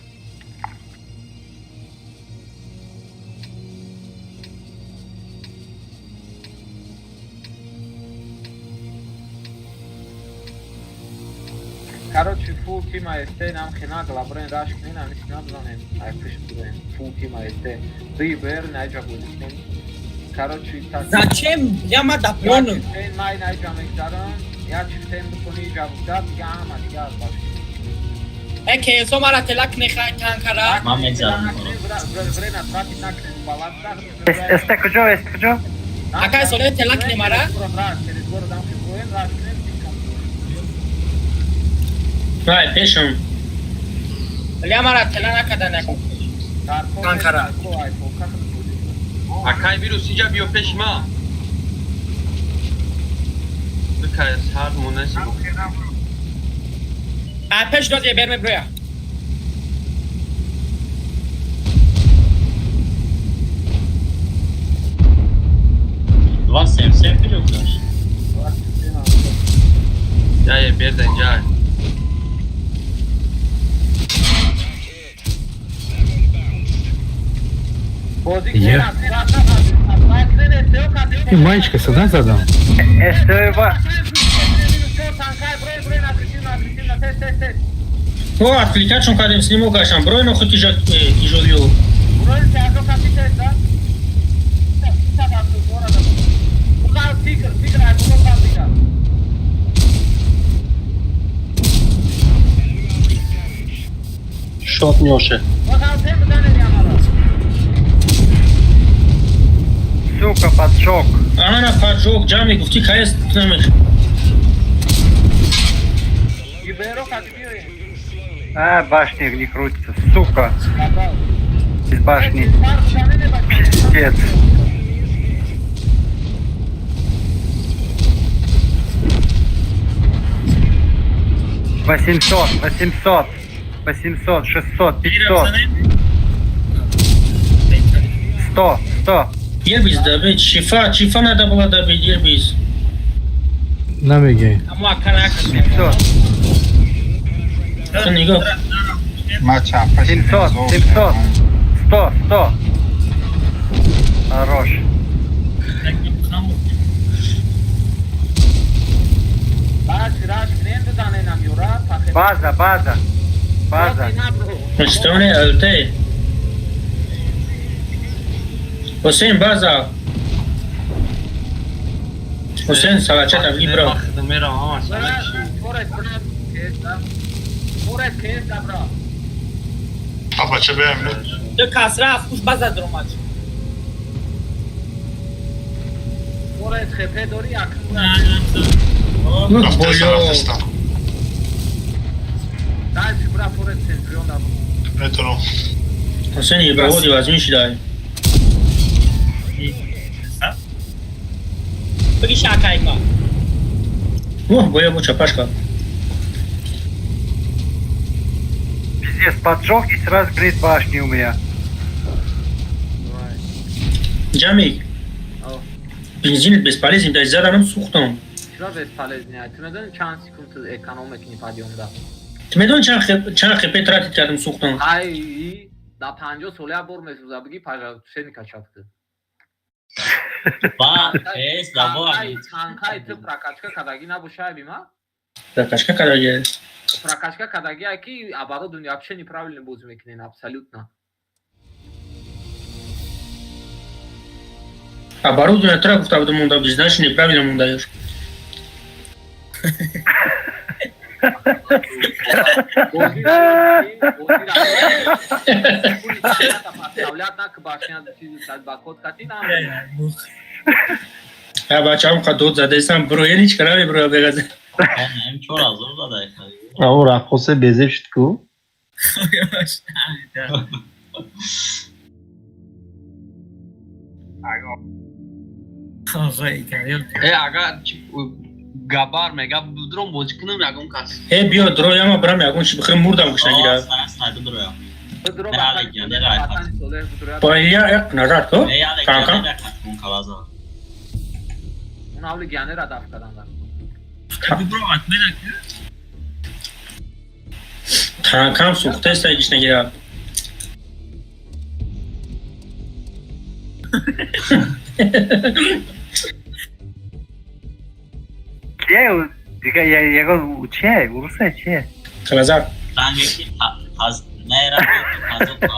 E: Короче, фул тима СТ нам хина глабрен раш книн, ами синабзанем. Ай пуш будем. Фул тима СТ. Рибер найджа будем. Короче, так.
J: Зачем? Я ма даплону.
E: Май найджа мегзарам. Я чифтем бутони ҷавоб дига ҳама дига аз баш.
J: Э КСО мара телак нехай танкара.
K: Ман мегзарам.
E: Время тратить накнем баланс.
H: СТ куҷо? СТ куҷо?
J: Акай соле телак немара.
E: Через город ам хиброем раш кнем.
C: Вай, пешам.
J: Бля, мара тела накарда накун. Танкара.
D: Акай вирус инҷа биё пеши ман. Бикай сар монеси.
J: А пеш дози берме броя.
K: Два семь семь переугаш.
D: Я берда инҷа.
M: Я. И мальчика сюда задам.
C: О, отвлекать кардем, сниму гашам. Брой нахуй тяжелю.
O: Шот мёше.
H: Сука, поджог.
C: Ана поджог, ҷамъи гуфти каес намеш.
H: А, башня не крутится, сука. Из башни. Пиздец. Восемьсот, 800, 800, 600, 500. 100, 100.
C: Ербис добить, шифа, шифа надо было добить, Ербис.
M: Намеги.
H: 700. 700, 700, 100, 100. Хорош. База, база, база.
C: Что не ЛТ? Ҳусейн база. Ҳусейн салача табли бро.
A: А бача беем.
J: Ду кас рафт, уш база даромад.
A: Метонам.
C: Ҳусейн иброводи вазмин шидай.
J: Бигӣ шакайма.
C: О, боя бу чапашка.
H: Пиздец, поджог и сразу грейд башни у меня.
C: Ҷамик. Бензин бесполезен, дай заданам сухтам.
E: Чиро бесполезный? Ту медони чанд секунд эконом мекунӣ подъёмда?
C: Ту медони чанд хп тратить кардам сухтам?
E: Ай, да 50 сола бор месӯза, бигӣ пожарника чапты.
K: Ба, эс, давай.
E: Танкай ту прокачка кардагӣ набошай бима?
C: Прокачка кардагӣ.
E: Прокачка кардагӣ ки оборудование вообще неправильно бозӣ мекунен абсолютно.
C: Оборудование тра гуфта будам монда, значит неправильно мондаёш. Я бачаам қа дод задаистам, броя ҳеч кара меброя бегаза.
O: Ау раққосе безеб шуд ку?
D: Э, ага габар мега дром бозӣ кунам ягон кас.
C: Э, биё дро яма брам ягон чи бихӯрем мурдам гушнагира. Ба я як назар ку? Канка? Танкам сӯхтаеста гишнагира.
H: Чие? Ягон чие? Уруса чие?
C: Қалазар.
K: Ранги аз нера казука.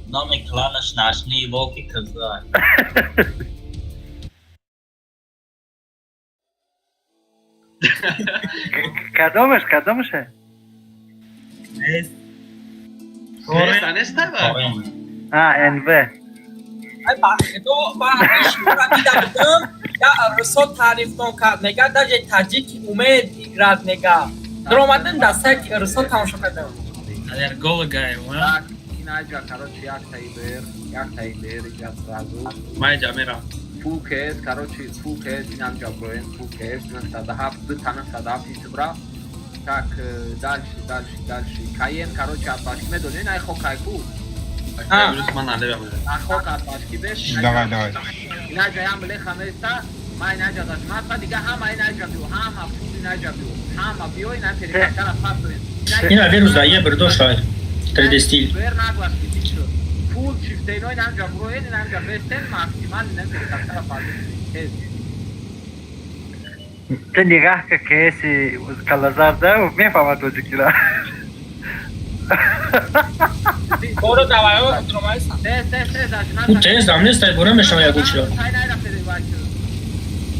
K: Номи кланаш нашни волки каза.
H: Кадомаш, кадомаше?
D: Нест. Нест,
H: А, НВ.
J: Ай бахто, ба ишмура дида будам, я русо таърифтон кард, мега даже таҷики умеет играть, мега. Даромадам дар сайти русо тамошо кардам.
N: Аллерголога, а?
E: Так, инаҷа, короче, якта ИБР, якта ИБР иҷа сразу.
D: Ман иҷа мерам.
E: Фул КС, короче, фул КС инамҷа броен, фул КС, 97, дута 97 ҳисибра. Так, дальше, дальше, дальше. Каен, короче, атбашки медонӣ, най хок айку.
D: Имрӯз ман налебам.
E: Хок атбашки беш.
P: Давай, давай.
E: Инаҷа ям леха места, ма инаҷа зажмата, дига ҳама инаҷа биё, ҳама фул инаҷа биё, ҳама биё, ина перекатара пасоен.
C: Ина вирус да ебр дошта. 3D стил.
E: Бер наглашки тичо. Фул чифтейно инамҷа броен, инамҷа бестен, максимал инам перекатара пасоен. Тез.
H: Ту нигаҳ ка кеси калазар да мефаҳмад тоҷикира.
J: Боро давай, дромайсан.
E: Тез, тез, тез, зажмата.
C: У тез дам нест, ай бура мешава ягон чиро.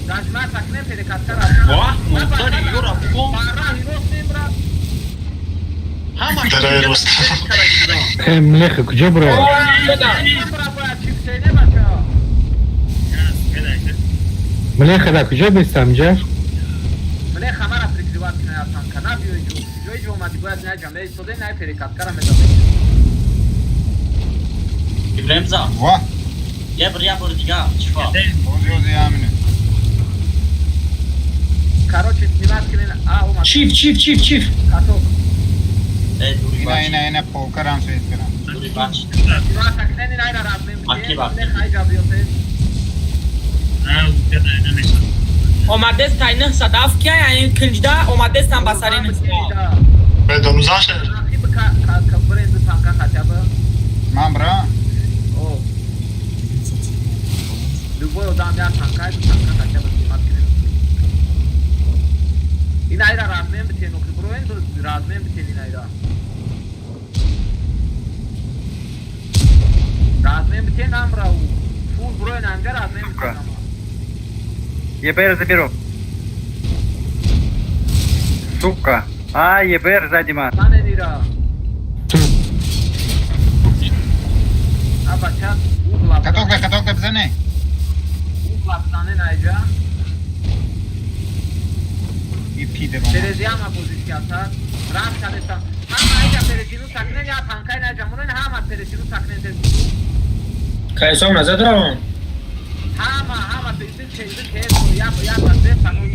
E: Зажмата кнем перекатара.
D: Вах, мухтари юра бу. Ҳама
A: Дарай рост.
M: Млеха, куҷо бро? Млеха, да куҷо бестам ҷа?
E: Млеха мара прикрывать кина танка. На биё иҷо. Иҷо иҷо омади бояд на ҷа меистоде, на перекаткара медоде.
K: Ибраҳимза.
P: Ва.
K: Ебр я бор дига, чифо.
P: Ози, ози, амине.
E: Короче, снимать кина. А, омад.
C: Чиф, чиф, чиф, чиф.
E: Каток.
P: Ина, ина, ина, полкарам свет кардам.
E: Снимать кина, ина ира размем. Млеха иҷа биё тез.
J: Омадест тай 907 кия, яъне кунҷда омадестам ба сари 907.
A: Медонам зашер.
P: Ман бра?
E: О. Любой одам як танка, ду танка хотя бы снимать кунем. Ина ира размем битен, охи броен, размем битен ина ира. Размем битен амра у. Фул броен анҷа размем битен ама.
H: ЕБР заберу. Сука. А, ЕБР сзади ма.
P: Каток, каток, бизане. И пиде бо.
E: Перезиама позиция рам кадеса. Ҳама айҷа перезину сакнен я танкай наҷа мурен ҳама перезину сакнен тез.
C: Кайсом назад равам.
E: Ҳама ҳама перезин чезин тез я я базе тануи.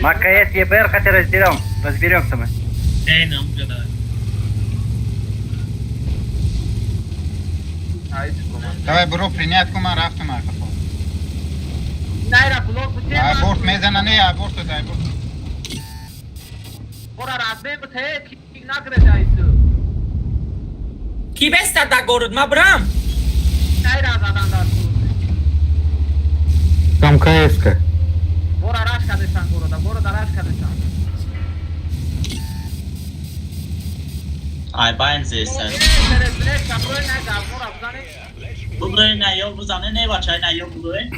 H: МКС ЕБР хотя разберем, разберемся мы.
N: Эй, нам уже давай.
P: Давай, бро, принять кума рафтам айқафо.
E: Найра блок бите.
P: Аборт мезана не, аборт да, аборт.
E: Ора размем бите, ки нагреда айсу.
J: Ки беста да город, ма брам.
E: Найра задан дар
M: Там КС-ка.
E: Бора раш кадесан города, города раш кадесан.
K: Ай байн зеса. Буброи на ё бузане не бачай на ё буброи.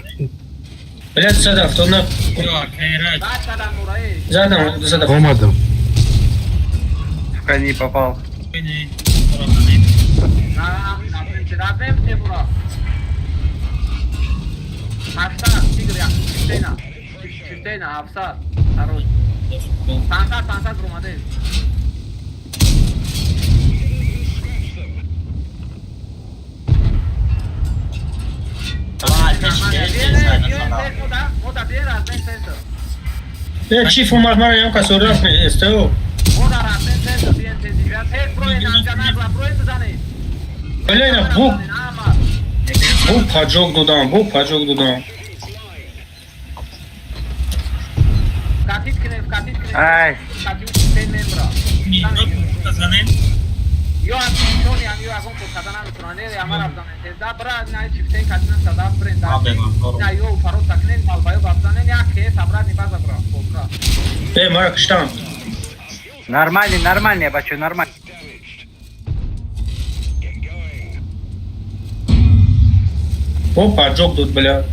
C: Блядь, садав, то на. Задам, задав.
M: Омадам.
H: Сука, не попал.
E: Танка, танка, бромаде.
C: Чиф омад мара ям кас рафт СТО. Бля, ина бу. Бу поджог додам, бу поджог додам.
H: Ай.
E: Ё аз Тони ам ё агон кор карда наметавонанд. Не, ама рафтанен. Тезда бра на чифтен катинан сада брен да. На ё фаро такнен балбаё бафтанен як ке сабра ни база бра. Бра.
C: Э, мара киштам.
H: Нормальный, нормальный, бачо, нормальный.
C: О, поджог тут, бля.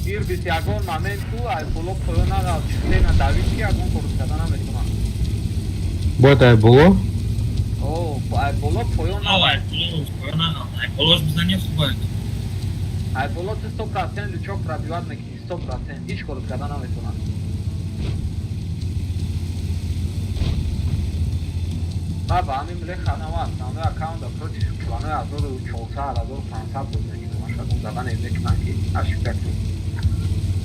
E: Ирбис ягон момент ку ай боло поён нағав чифтена давид ки ягон кор карда наметавонанд.
M: Бояд ай боло?
E: О, ай боло поён
N: нағав. Ай боло поён нағав. Ай болош бизани хуб.
E: Ай боло ту 100% лючок пробивать мекунӣ. 100% ҳеҷ корот карда наметавонад. Ма ба ҳамин леханама основной аккаунта против кланои 1400, 1500 боз мекунам. Ашагон задан мекунам ки ошибка кунем.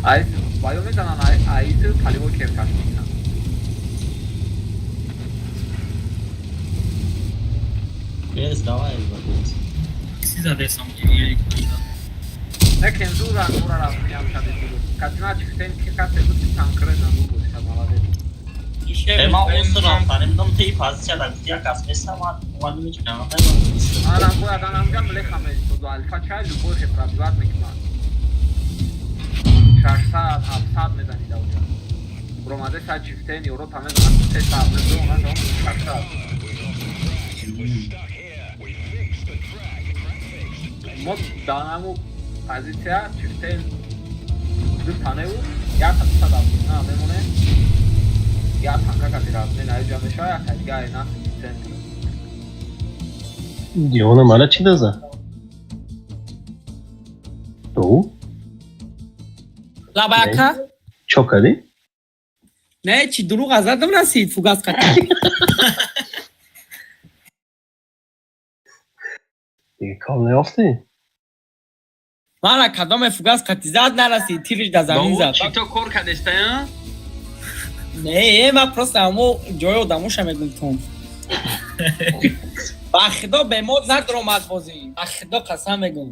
E: Айс баё мезанан, айс палевой керкаш мекунам.
K: Без, давай, бабец.
N: Сизадесам.
E: Не кензура мура рафтям шаде дуру. Катина чифтен ки касе буд ки танкре занду буд ша молодец.
K: Ма осу рафтанем дом ти позиция да гуфти як кас месамад, омадем ҳеҷ кана
E: Ана бояд анамҷа млеха меистоду алфа чай любой хе пробивать мекунад. 600, 700 мезани давҷа. Бромаде са чифтен ёро та мезанад 300 мезанад, она 600. Мо данаму позиция чифтен ду таневу як та дусад на мемонем. Як танка кати размен аҷа меша, як та дига на центр.
O: Дивона мана чӣ даза? Ту?
J: Лабака?
O: Чо кардӣ?
J: Не, чи дурӯғ аз задам расид, фугас қатӣ.
O: Дига кор наёфтӣ?
J: Мана кадоме фугас қатӣ зад нарасид, тириш да замин зад.
D: Чӣ то кор кардеста,
J: Не, ман просто ҳамо ҷои одамоша мегуфтум. Ба худо бемод надромад бозӣ. Ба худо қасам мегӯм.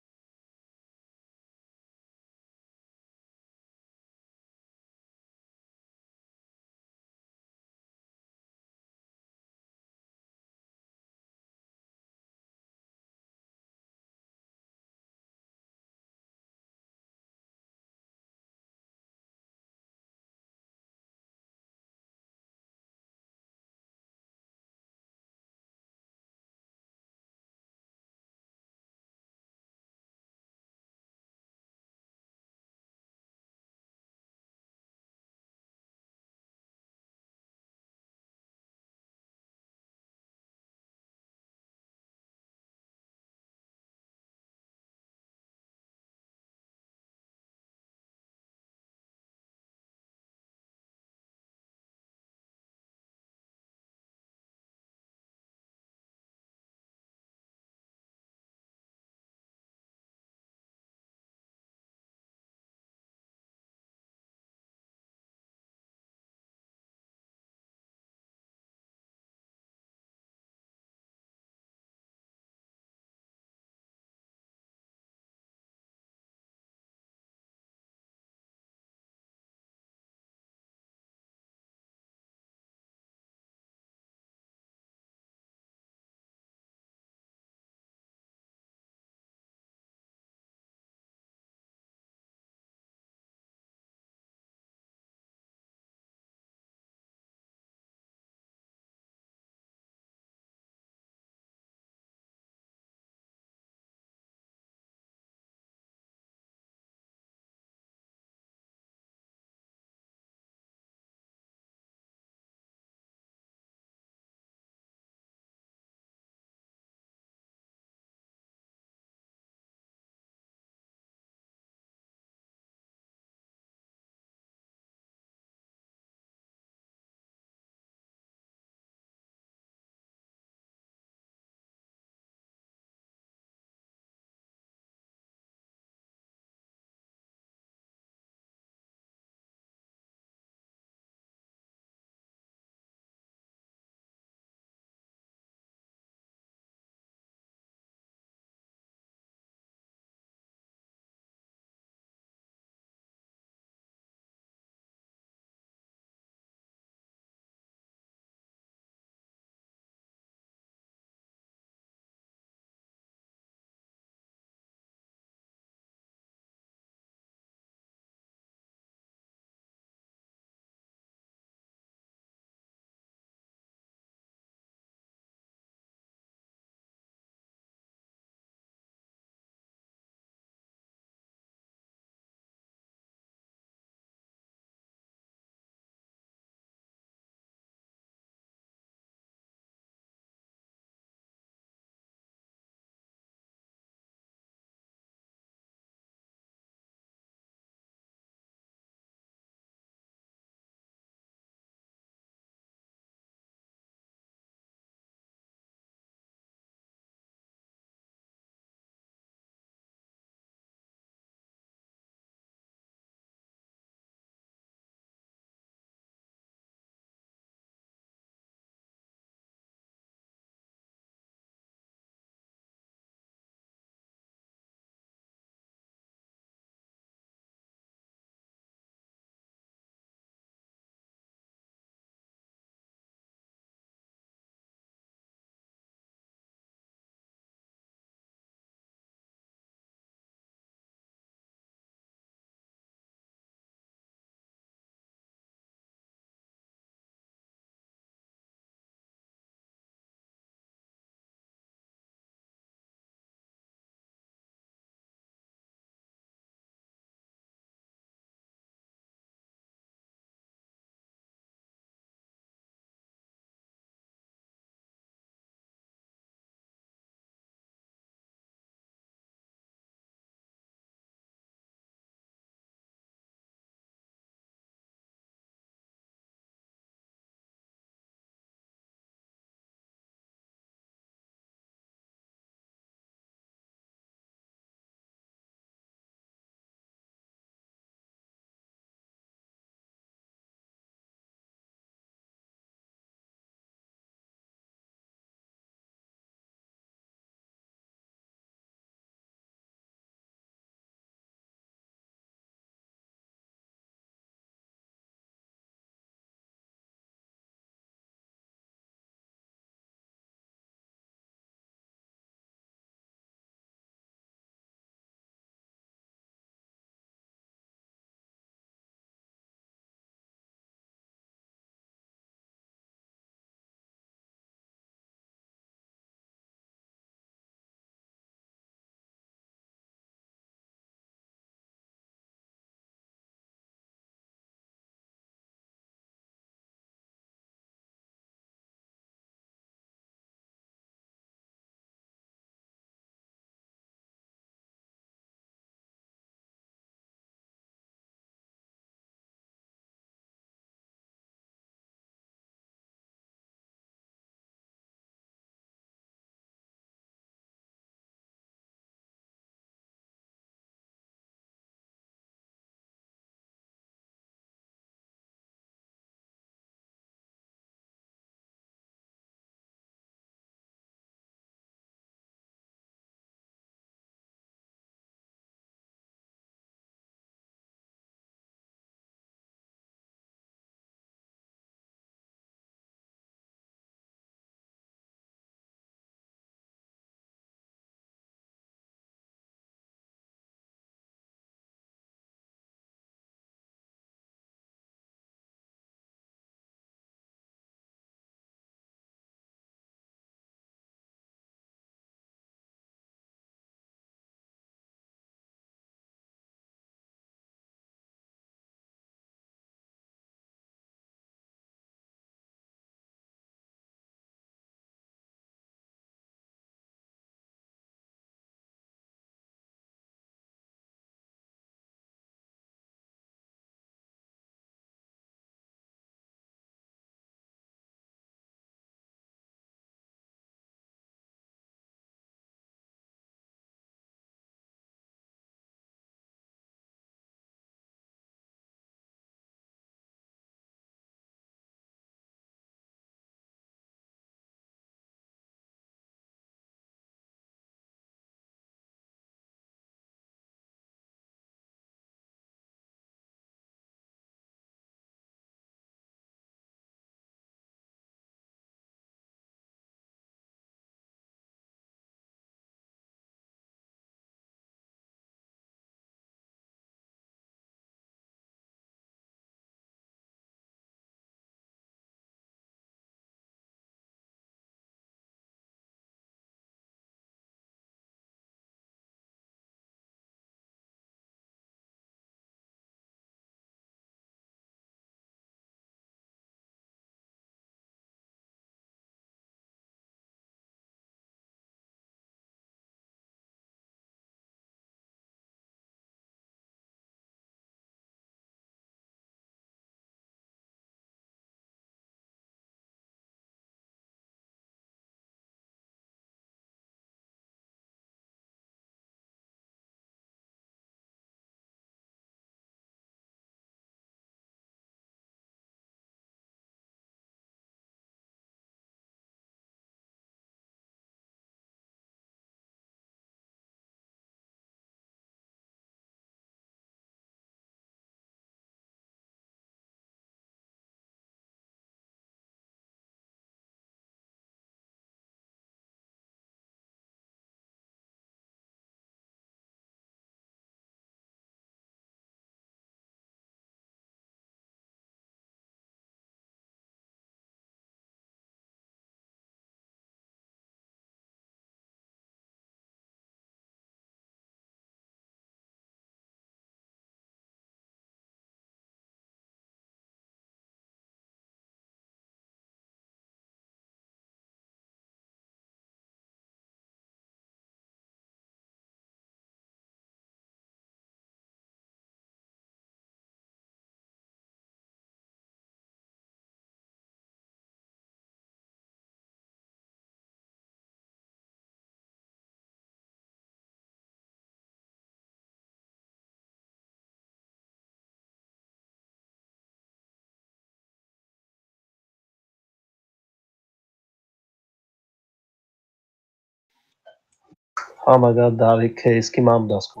O: Ҳамага дар КС ки ман будааст ку.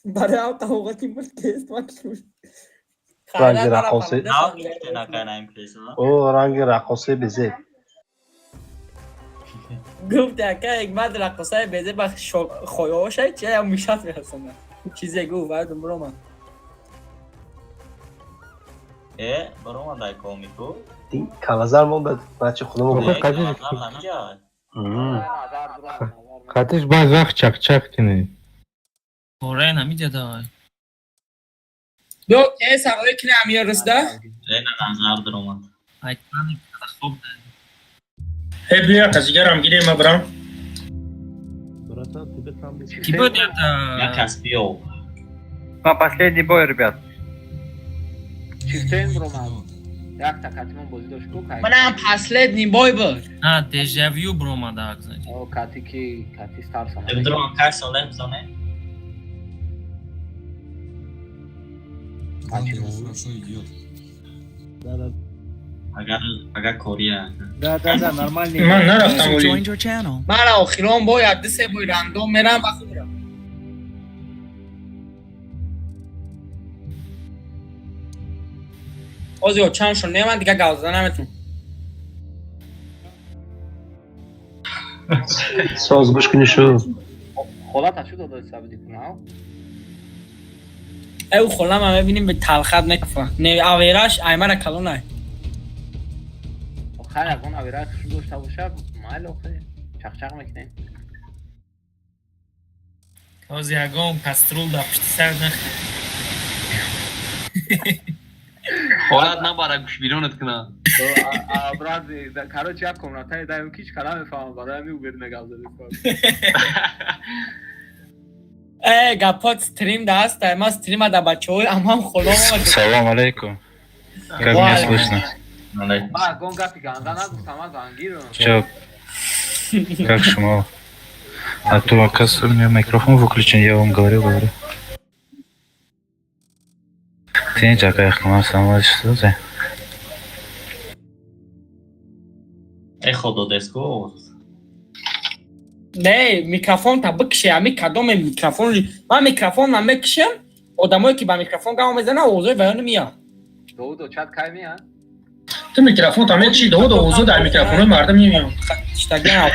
J: Барои ҳам қавғати буд КС ман шуд.
O: Ранги раққоси.
K: Нав гирифте накайнаем КС-а?
O: О, ранги раққоси безеб.
J: Гуфт ака ҳикмат раққосаи безе ба хоёшай чи я мушат мерасонад. Чизе гуфт вардум биромад.
K: Э, баромад ай комику.
O: Калазар монда бача худамон.
M: Охе, Қатиш баъз вақт чақчақ кунӣ.
N: Оре, намиҷа давай.
J: Биё КС ҳарои кини амир русда?
K: Лена назар даромад.
N: Айтмани хоб
C: Э, бия қазигарам гирем, ма брам.
O: Братан, тебе там
N: Ки буд это?
K: Як кас биё.
H: Ма последний бой, ребят.
E: Чифтен бромад. Як такатимон бозӣ дошт ку кай.
J: Манам последний бой буд.
N: А, дежавю бромада, значит.
E: О, кати ки кати старса.
K: Даромад кай соле бизане?
Q: Главное, хорошо идет.
O: Да, да.
K: Агар агар кория.
F: Да, да, да, нормальный.
C: Ман нарафтам
B: User
C: оли.
B: joined your channel.
J: Ман охирон бой як ду се бой рандом мерам ва хуб мерам. Озио чанд шон не ман дига гап зада наметунам.
O: Соз гӯш кунӣ шу.
E: Холата чӣ додои сабиди кунав?
J: Э у хола ма мебинем бе талхат мекафа. Не авераш аймара калонай.
E: Охар ягон авера хушу дошта боша, майли охе. Чақчақ мекунем.
N: Ҳозир ягон каструл дар пушти сар нах.
D: Ҳолат набара гӯшбиронат кунад.
E: Образи, короче, як комнатаи даем ки ҳеч кара мефаҳмам, барои ҳамин уверенно гап задем.
J: Э гапот стрим да аст, ма стрима да бачаҳои амам холам омад.
M: Салом алейкум. Как меня слышно?
E: Ма ягон гапи ганда нагуфтам, ма зангирам.
M: Чё? Как шумо? А то, оказывается, у меня микрофон выключен, я вам говорю, говорю. Сен чакай хмар что ты?
K: Э, худо деску.
J: Не, микрофон та бикше, ами кадоме микрофон. Ман микрофон на мекишем, одамое ки ба микрофон гап мезананд, овозои баён меяд.
E: Доудо чат кай меяд?
C: Ту микрофон та мекиши, довод овозо дар микрофонои мардум меояд.
J: Штаган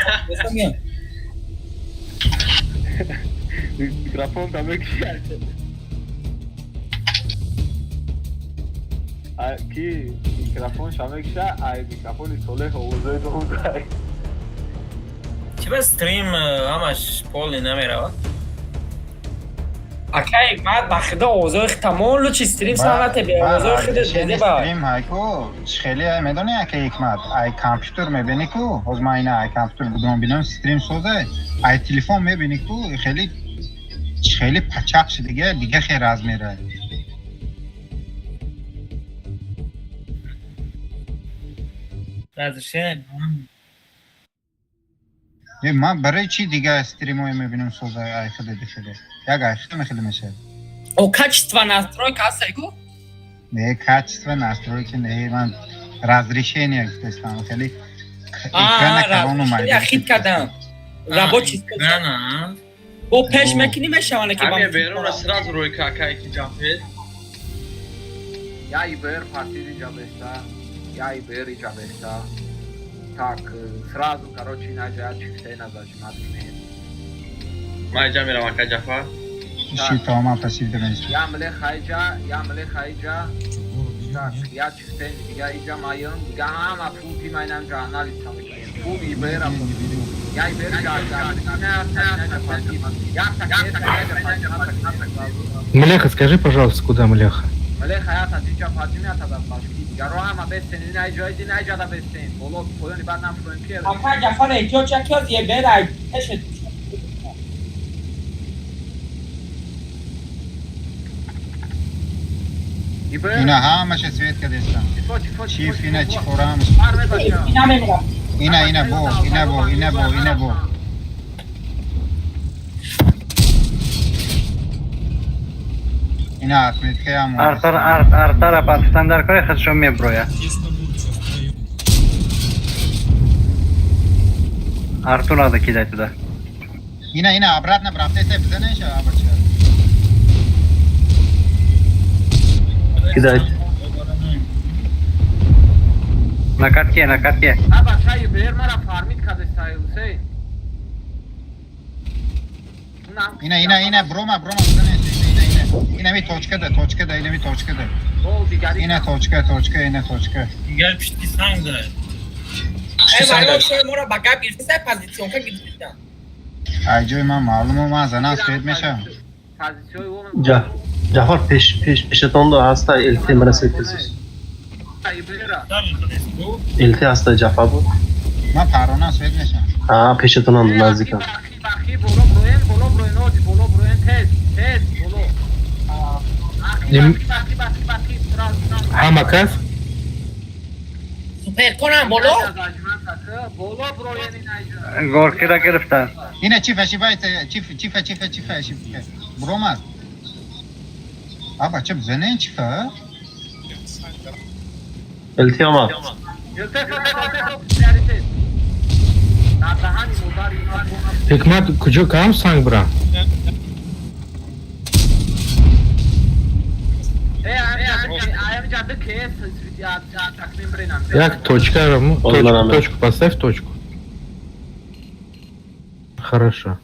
J: меяд.
E: Микрофон та мекиши. Ки микрофон ша мекиша, ай микрофони Солеҳ овозои доудай.
N: Чи ба стрим ҳамаш полный намеравад?
J: Акай, ман ба худо овозои тамом лучи стрим санате бе овозои худат безеба.
P: Стрим ҳайку хеле ай медони ака ҳикмат ай компютер мебини ку ҳоз ман ина ай компютер будам бинам стрим созай ай телефон мебини ку хеле хеле пачақ шудига дига хел размера.
N: Разрешение.
P: Ман барои чи дига стримое мебинам созай ай хеле дихеле як ай хеле мехеле мешавад.
J: О качество настройка ҳаст ку?
P: Не, качество настройки не, ман разрешение гуфтастам хеле экрана калон омад.
J: Хит кардам. Рабочий
N: экрана.
J: Бо пеш мекунӣ мешаванд ки
D: ба берун сразу рӯи какай ки ҷампед.
E: Я ИБР партиди ҷабеста, я ИБР ҷабеста. Так, сразу, короче, инаҷа чифтена зажимать кунед.
D: Ман иҷа мерам ака Ҷафар.
P: Ши тамом пассив дамест.
E: Я мле хайҷа, я мле хайҷа. Так, я чифтен дига иҷа маём, дига ҳама фул тим айнам ҷа анализ мекунем. Фул ИБР я ИБР ҷа.
M: Млеха, скажи, пожалуйста, куда Млеха?
E: Млеха я та диҷа паҷим я та да башки. Дига ро ҳама бестен, ина иҷа ина иҷа да бестен. Боло поёни баъд нафроем ки.
J: Ака Ҷафар эҳтиёҷ якёз ИБР ай пешет.
P: Ина ҳамаша свет кардестам. Чиф ина чифора ҳамаша. Ина ина бо, ина бо, ина бо, ина бо. Ина отметка ҳам.
H: Артар арт артара пастандар кори худшо меброя. Арту надо кидать туда.
P: Ина, ина, обратно брафтеса, бизанеша, абача.
O: Кидать.
H: На катке, на катке.
E: Аба, чай бер мара фармит кадестай, Хусейн.
P: Ина, ина, ина, брома, брома, бизанеша, ина, ина, ина. Ина ми точка да, точка да, ина ми точка да. Ина точка, точка, ина точка.
N: Дигар пишти санг да.
J: Эй, варо шои моро ба гап гирифта, позиционка гирифта.
P: Ай ҷои ман маълумо, ман занам свет мешавам.
O: Ҷафар пеш пеш пешатон да ҳаста ЛТ мара свет касис. ЛТ ҳаста Ҷафар буд.
P: Ман парона свет мешавам.
O: А пешатонам наздикам.
E: Боло броен, боло броен, оди, боло броен, тез, тез, боло.
M: Ҳама кас?
J: Супер конам боло.
H: Горкира гирифтан.
P: Ина чифа, чифа, чифа, чифа, чифа, чифа, чифа. Бромад. Аба, чеб зенен чифа?
O: ЛТ омад.
M: Ҳикмат куҷо кам санг бирам? Як точка, точку поставь, точку. Хорошо.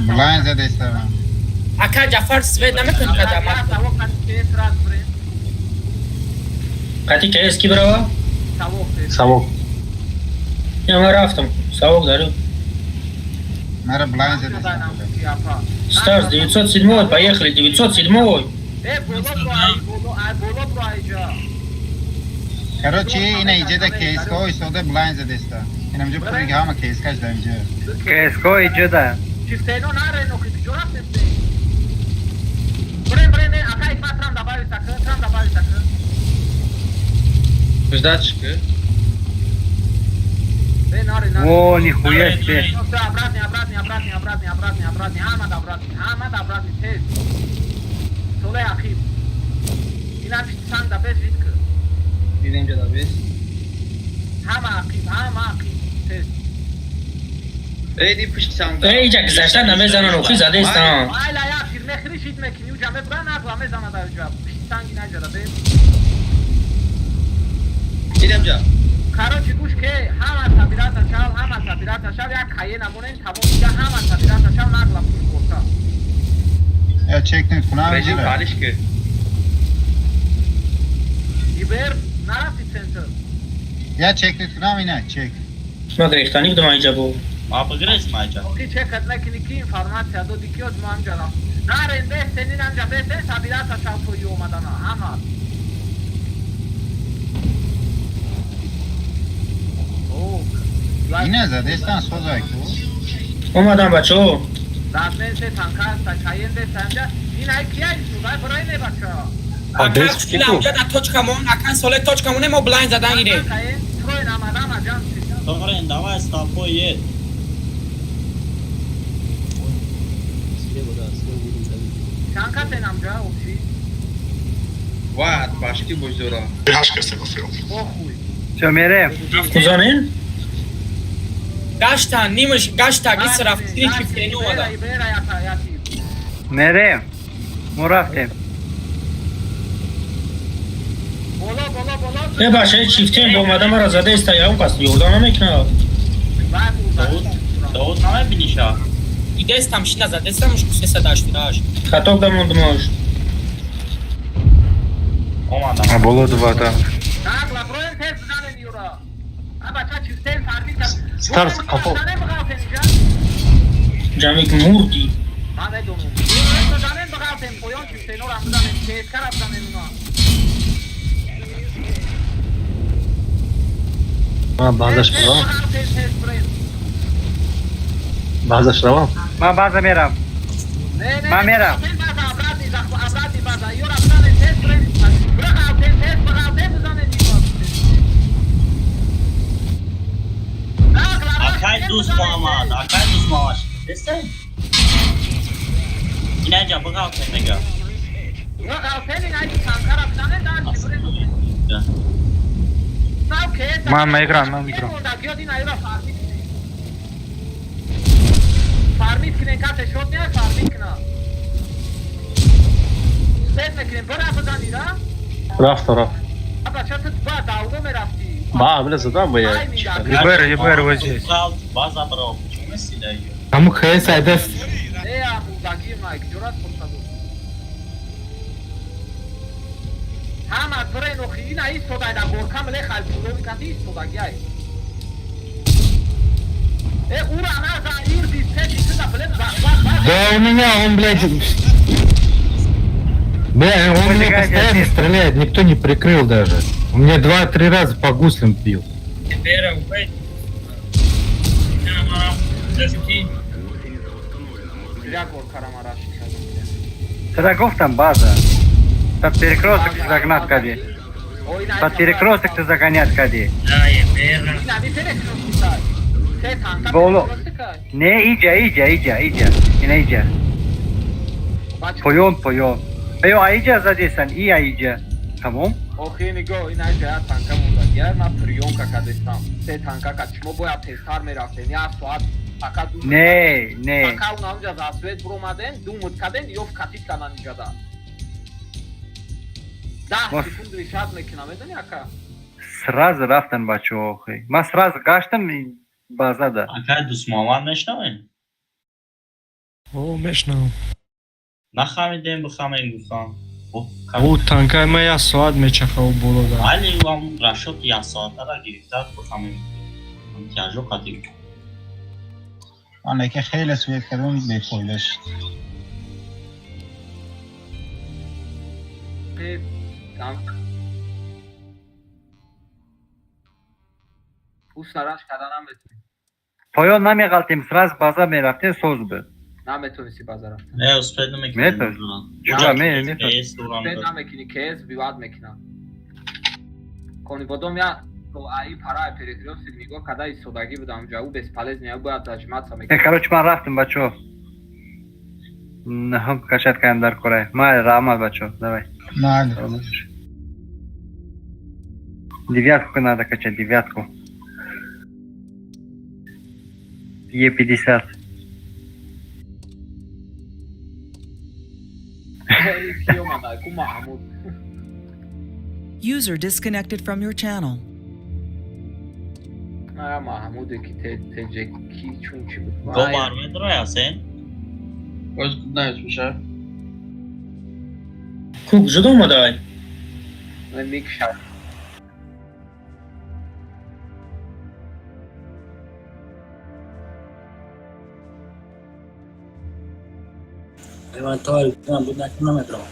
P: Блайн задестава.
J: Ака Ҷафар свет намекунӣ кадама.
C: Қати КС ки брава?
O: Савок.
C: Я ман рафтам. Савок дарю.
P: Мара блайн задестава.
C: Старс 907, поехали, 907.
P: Короче, ина иҷеда КСК истода блайн задеста. Ина мҷо пури ҳама КСК-ш да инҷа.
H: КСК иҷеда.
E: Чифтено наре, но куҷо рафтем? Брен, брен, ака икма трам добавить, ака, трам добавить, ака.
D: Ждать ки?
H: О, нихуя себе.
E: Обратно, обратно, обратно, обратно, обратно, обратно, ҳамад обратно, ҳамад обратно, тез. Соле ақиб. Ина санг да без вид ки.
D: Дидем ҷа да без.
E: Ҳама ақиб, ҳама ақиб, тез.
D: Эй, ди пушти санг.
C: Эй, иҷа гузашта намезанан, охи задаистан.
E: Айла я фир мехри шит мекини, уҷа мебра нагла мезана да уҷа. Пушти санги наҷа да без.
D: Дидем ҷа.
E: Короче, гӯш ке, ҳама сабирата шав, ҳама сабирата шав, як кае намонен, тамом дига ҳама сабирата шав, нагла пуш борта.
P: Я чекнет кунам.
D: Режим фалиш ки.
E: Ибер нарафти центр.
P: Я чекнет кунам ина, чек.
C: Ма грехтани будам инҷа бо.
K: Ма бигрез ма инҷа.
E: Ки чекат мекини ки информация доди ки оз мо анҷа рафт. Нарен бестен, ин анҷа бестен, сабирата шав тои омадана, ҳама.
P: Ина задестан созай ку.
C: Омадам бачаҳо.
E: Размен се танка аст, каен дест анҷа. Ин ай кия истудай барои не бачаҳо.
J: Адрес ки ку? Ака точка мон, ака соле точка моне мо блайн задан гирем.
E: Троен омадам аҷам.
K: Троен, давай с толпой ед.
E: Чанд касен амҷа общи?
D: Ва, башки бозора.
A: Ҳашт касе ба филм.
E: Похуй.
H: Чо мерем?
C: Кузанен?
J: Гашта, нимаш, гашта, гис рафт, три чифтени омада.
H: Мерем. Мо рафтем.
C: Э, бача, чифтен омада мара задаиста, ягон кас ёрдам намекунад.
K: Давуд намебиниша.
J: Идестам, шина задестам, уш 388.
C: Хаток да мондумош.
K: Омадам.
M: Боло двата.
O: Старс қафо.
C: Ҷамик мурди.
O: Ман баъзаш равам. Баъзаш равам.
H: Ман баъза мерам. Ман мерам.
K: Акай дӯст Муҳаммад, акай дӯст Муҳаммад. Дестен? Инаҷа биғалтен мега.
E: Биғалтен инаҷа танкара бизанен дар чибрен. Нав КС
M: Ман наиграм, ман играм.
E: Фармит кунен, касе шот не фармит куна. Спед мекунем, бара бизани, ра?
O: Рафт, рафт.
E: Аба, ча ту ба давно мерафти?
O: Ба, бля, задам бы я.
M: ЕБР, ЕБР вот здесь.
K: База брал, почему сюда её?
M: Кому ХС айдаст?
E: Не, амудаги майк, ҷурат хурсаду. Ҳама бирен охи, ина истодай да горка мле халпулови кати истодаги ай. Э, ура наза, ирди, сети, сюда, блин, за.
M: Да у меня он, блядь... Бля, он меня постоянно стреляет, никто не прикрыл даже. У меня 2-3 раза по гуслям бил.
H: Садаков там база. Под перекресток ты загнат кади. Под перекресток ты загонят кади. Боло. Не, иджа, иджа, иджа, иджа. Ина иджа. Поён, поён. Ё, аиджа задесан, и аиджа. Тамом?
E: Охи нигоҳ, ин аиджа як танка монда. Я ма приёмка кадестам. Се танка кад шумо бояд тезтар мерафтен. Як соат фақат ду.
H: Не, не.
E: Фақат уна онҷа за свет буромаден, ду муд каден, ёф катид канан иҷада. 10 секунд решат мекунам, медони ака?
H: Сразу рафтан бачаҳо охи. Ман сразу гаштам базада.
K: Ака дусмован мешнавем?
R: О, мешнавам.
K: Нахамидем, бихамем гуфтам.
R: О, танкай ма як соат мечаха о боло да.
K: Али вам расчёт як соатара гирифта бихамем. Тяжо қадим.
P: Ман лекин хеле свет кардам бефоида шуд.
E: Усараш карда наметонӣ.
H: Поён намеғалтем, сразу база мерафтем, соз буд.
E: Наметонисти база рафтан.
K: Не, успед намекунӣ.
H: Метавон. Чура, ме, метавон.
E: Успед намекунӣ, КС бивад мекунам. Конибодом я то аи пара перекрёсток нигоҳ карда истодагӣ будам ҷа, ӯ бесполезный, ӯ бояд зажиматься мекард.
H: Короче, ман рафтам, бачаҳо. Наҳам качат кардам дар корай. Ман раҳмат, бачаҳо, давай.
P: Майли.
H: Девятку надо качать, девятку. Е50.
B: User disconnected from your channel.
E: Маҳмуде ки теҷеки чун чи буд?
K: Гобар медроя, сен?
D: Боз наёз меша.
C: Кук ҷудо омадай?
E: Микшад.
N: Ман то буд намедонам.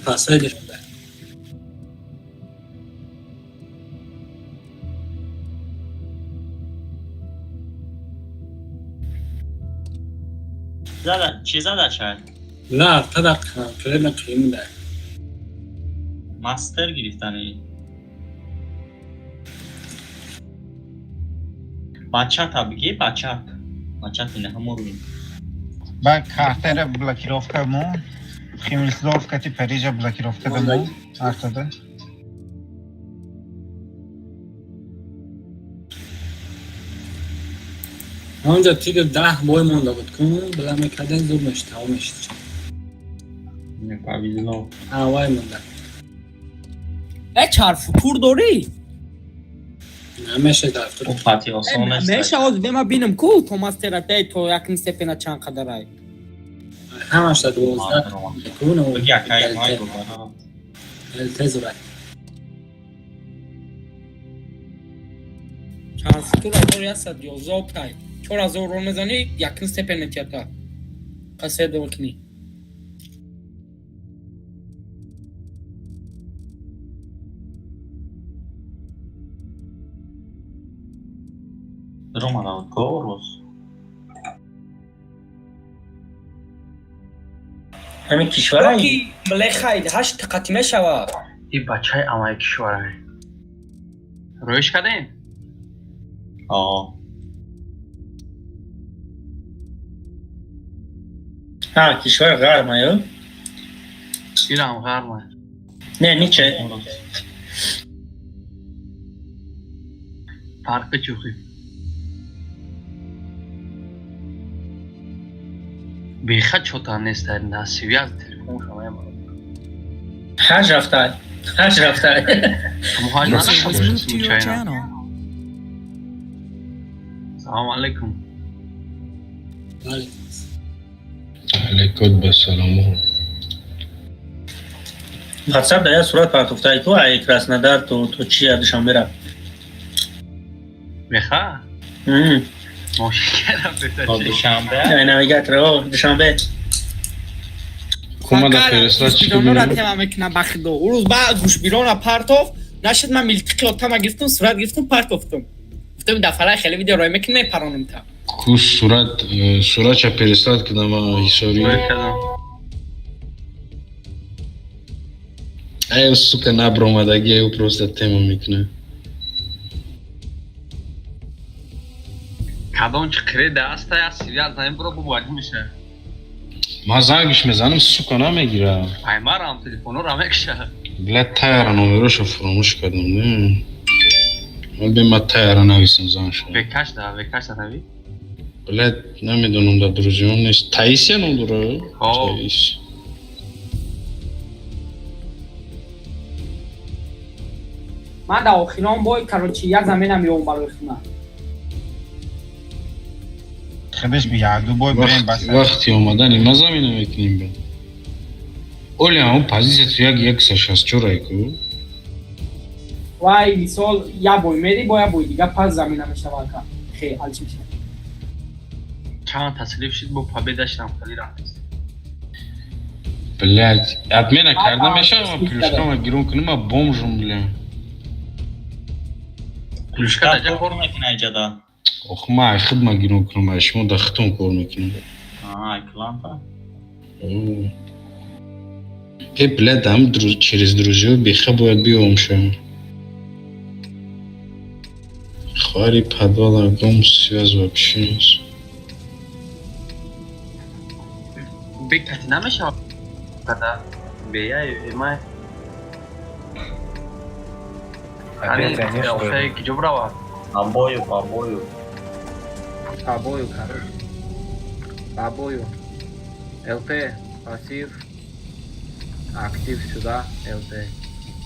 N: Пасайдиш буда.
K: Зада, чи зада чай?
N: На, тада конкретно қиин буда.
K: Мастер гирифтани. Бачата биги, бачат. Бачат ина ҳамон.
P: Ба картера блокировка мо. Химмельсдорф кати Парижа блокировка дамо. Артада.
N: Онҷа тиги 10 бой монда буд кун, била мекарден зуд мешид, тамом мешид.
K: Не повезло.
N: А, вай монда.
J: Э, чарфутур дорӣ?
N: Намешад дафтур.
K: О, фати осон нест.
J: Меша, оз бема бинам ку, то мастера дай то якм степена чанд қадарай.
N: Ҳамаш да 12 кун.
K: Биги акай май гобара.
N: Тезурай.
J: Чарфутур 1111 тай. 4000 рон мезанӣ, якм степен метията. Қасед мекунӣ.
K: Романа Корус.
C: Ҳамин кишварай?
J: Ки млехай ҳашт қати мешава.
D: И бачаи амаи кишварай. Рӯиш кардем?
K: О.
C: Ҳа, кишвар ғарма ё?
D: Ирам ғарма.
C: Не, ниче.
D: Фарқи чӯхӣ. Беха чота нест насиби аз телефон шамаям.
C: Ҳаҷ рафтай. Ҳаҷ рафтай.
D: Ҳаҷ
B: User was moved to your channel.
D: Салом алейкум.
M: Алейкум ба салому.
C: WhatsApp дар як сурат партофтай ку ай Краснодар то чи Душанбе рафт.
D: Беха? Мошин рафта.
K: Душанбе?
C: Ай навигатор, о, Душанбе.
M: Кумада фиристод чӣ
J: Гӯшбиронора тема мекунам ба худо. Ӯ рӯз ба гӯшбирона партоф, нашуд ман милтиқи отама гирифтум, сурат гирифтум, партофтум. Гуфтум дафара хеле видео рой мекунем, мепаронум та.
M: Ку сурат суратша переслад кардам ҳисори. Ай сука набромадаги ай просто тема мекунад.
D: Кадом чи креда аста я сивя занг бро бу меша.
M: Ман зангиш мезанам, сука намегирам.
D: Ай марам телефонро мекша.
M: Бля таяра номероша фуромӯш кардам. Не. Ман бе ма таяра нависам занша.
D: Векаш да, векаш да нави.
M: Бля намедонам да друзьям нест. Таисия ном дора? Таис.
J: Ман дар охирон бой, короче, як заминам меом барои хона.
P: Худаш як ду бой бирем бас.
M: Вақти омадани ма замина мекунем бе. Оля, он позиция ту як 164 ай ку.
J: Вай, мисол, як бой мери, бо як бой дига пас замина мешава ка. Хе, алчи мешава.
D: Чанд таслиф шид бо победа шидам хеле рафт.
M: Блядь, отмена карда мешава, плюшкама гирон кунем, ма бомжум, бля.
D: Плюшка даҷа
K: кор мекунад ҷада.
M: Ох, ма ай худ ма гирон кунам, ай шумо да худтон кор мекунам.
K: Ай кланта.
M: Э, блядь, ам через друзей беха бояд биём шавам. Хоҳари подвала гом связь вообще нест.
D: Бекати намешавад. Када беяй эмай. Ани, киҷо брава?
K: Обою, обою.
E: Обою, короче. Обою. ЛТ, пассив. Актив сюда, ЛТ.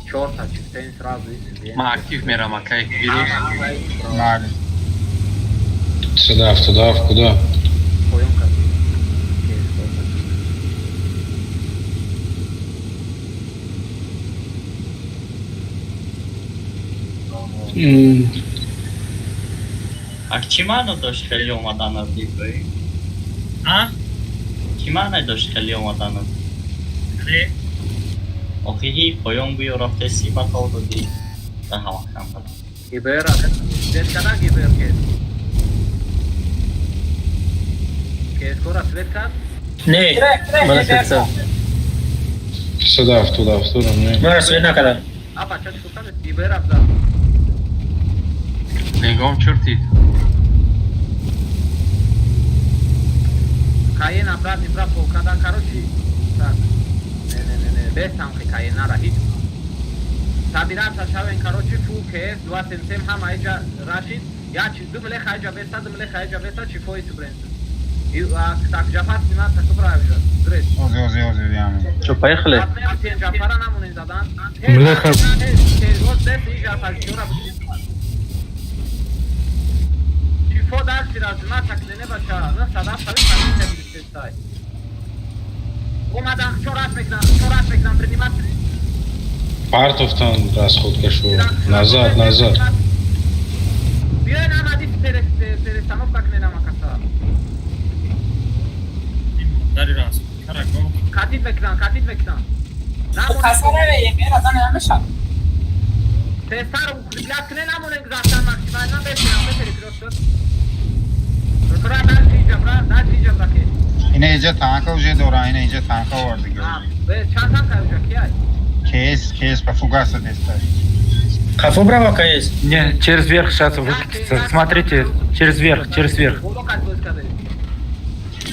E: Чёрта, чифтейн сразу и себе.
D: Ма актив мерам, акай, вирус.
P: Мали.
M: Сюда, туда, куда?
E: Поёнка.
K: Ак чӣ маъно дошт хеле омаданат Иброҳим?
N: А?
K: Чӣ маъно дошт хеле омаданат?
N: Хеле?
K: Охи ҳи поён гӯё рафтеси ба тол додӣ да ҳамакам кардам.
E: ГБР свет када ГБР кес. Кес кора свет кард?
C: Не.
I: Мана свет кард.
M: Сюда, туда, туда, не.
C: Мара свет накарда.
E: А бача чӣ кард? ГБР абза.
D: Нигоҳ чуртид.
E: Каен обратно брат полкада, короче, так. Не, не, не, не, без там Каенара ҳеҷ. Собираться шавен, короче, фул КС, 2 см ҳама иҷа рашид. Я чи ду млеха иҷа беса, ду млеха иҷа беса, чи фои субрен. И так ҷафар снимат, так убрав дрес.
P: Ози, ози, ози, биям.
I: Чо, поехали?
E: Ҷафара намонен задан.
M: Млеха.
E: Чифо дарси разима таклене бача, на садав сави позиция биристай. Омадан чораш мекунам, чораш мекунам, принимат.
M: Партовтан расходка шуд. Назад, назад.
E: Биёен амади перестановка кунен амакаса.
N: Дари расходка гом.
E: Катид мекунам, катид мекунам.
J: Касара мера зан намеша.
E: Тестар укреплять кунен намонен гузаштан максимально бесинам, беперекрёст шуд.
P: Ина иҷа танка уже дора, ина иҷа танка овардига.
E: Чанд танка уже кияй?
P: КС, КС по фугаса деста.
C: Қафо брава КС.
M: Не, через верх сейчас выкатится. Смотрите, через верх, через верх.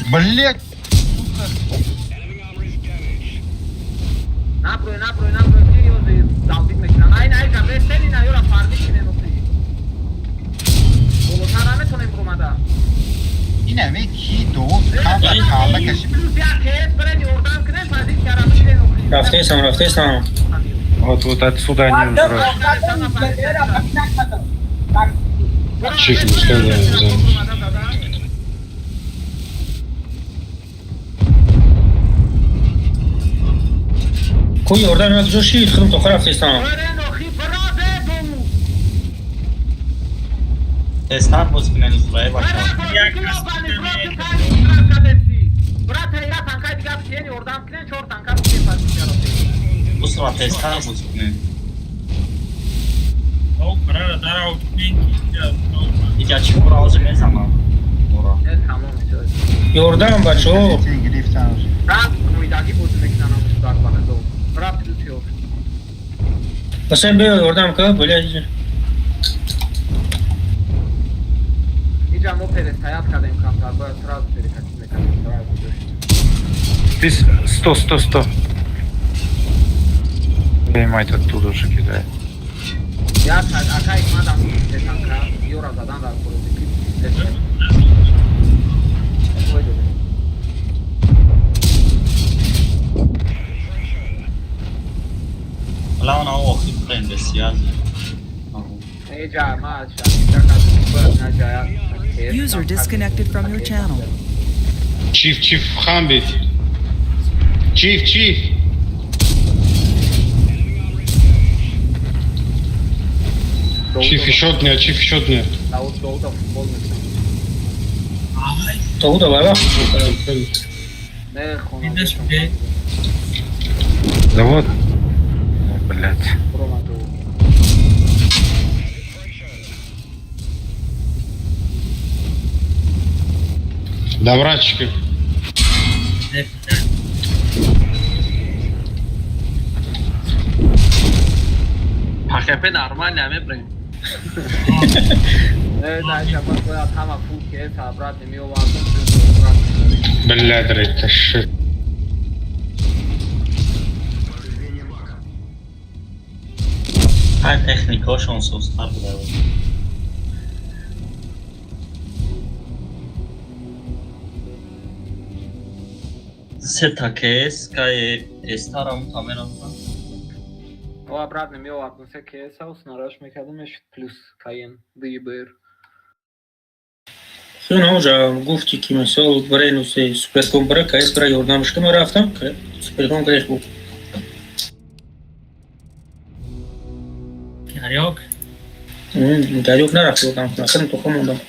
P: Блять!
E: Наброй, наброй, наброй, ки ёзи далбит мекунан. Ай, най, жа, бестени на ёра фарми кинен охи. Болотар наметонем бромада.
P: Ина ме ки дод, камта калла каши.
E: Плюс як КС барен ёрдам кунен, позиция ра бигирен охи.
C: Рафтесам, рафтесам.
M: Вот, вот отсюда они уже.
Q: Чиф, пускай да,
C: Ку ёрдам як ҷо шид, худам то рафтесам.
K: Тезтар боз кунен узраи бачаҳо. Усра тезтар боз кунен. Иҷа чӣ кора ҳозир мезанам?
C: Ёрдам бачаҳо. Ҳусейн биё ёрдам ка, блядь.
E: Иҷа мо перестоят кардем камтар, бояд сразу перекатить мекардем, сразу ҷош.
M: Здесь 100, 100, 100. Мать оттуда уже кидает.
E: Я акай мадам танка, ёра задан дар курӯзи.
K: Ҳала она охир пренде сиязи.
B: User disconnected from your channel.
Q: Чиф, чиф, хамбит. Чиф, чиф. Чиф еще дня, чиф еще дня.
C: Тоуда баба.
M: Да вот. Блять.
Q: Добрачки.
D: ПХП нормально, мебрем.
Q: Блядь, это шит.
K: Ҳар техникаошон созтар буда. Сета КС кай эстарам тамерафтам.
E: О, обратно меовардам се КС аус нараш мекардам мешуд плюс КН ДБР.
C: Хун ҳоҷа гуфти ки мисол барои суперком бара КС бара ёрдамш ка рафтам, суперком грех буд.
N: Гарёк?
C: Гарёк нарафт ёрдам кунам, худам то мондам.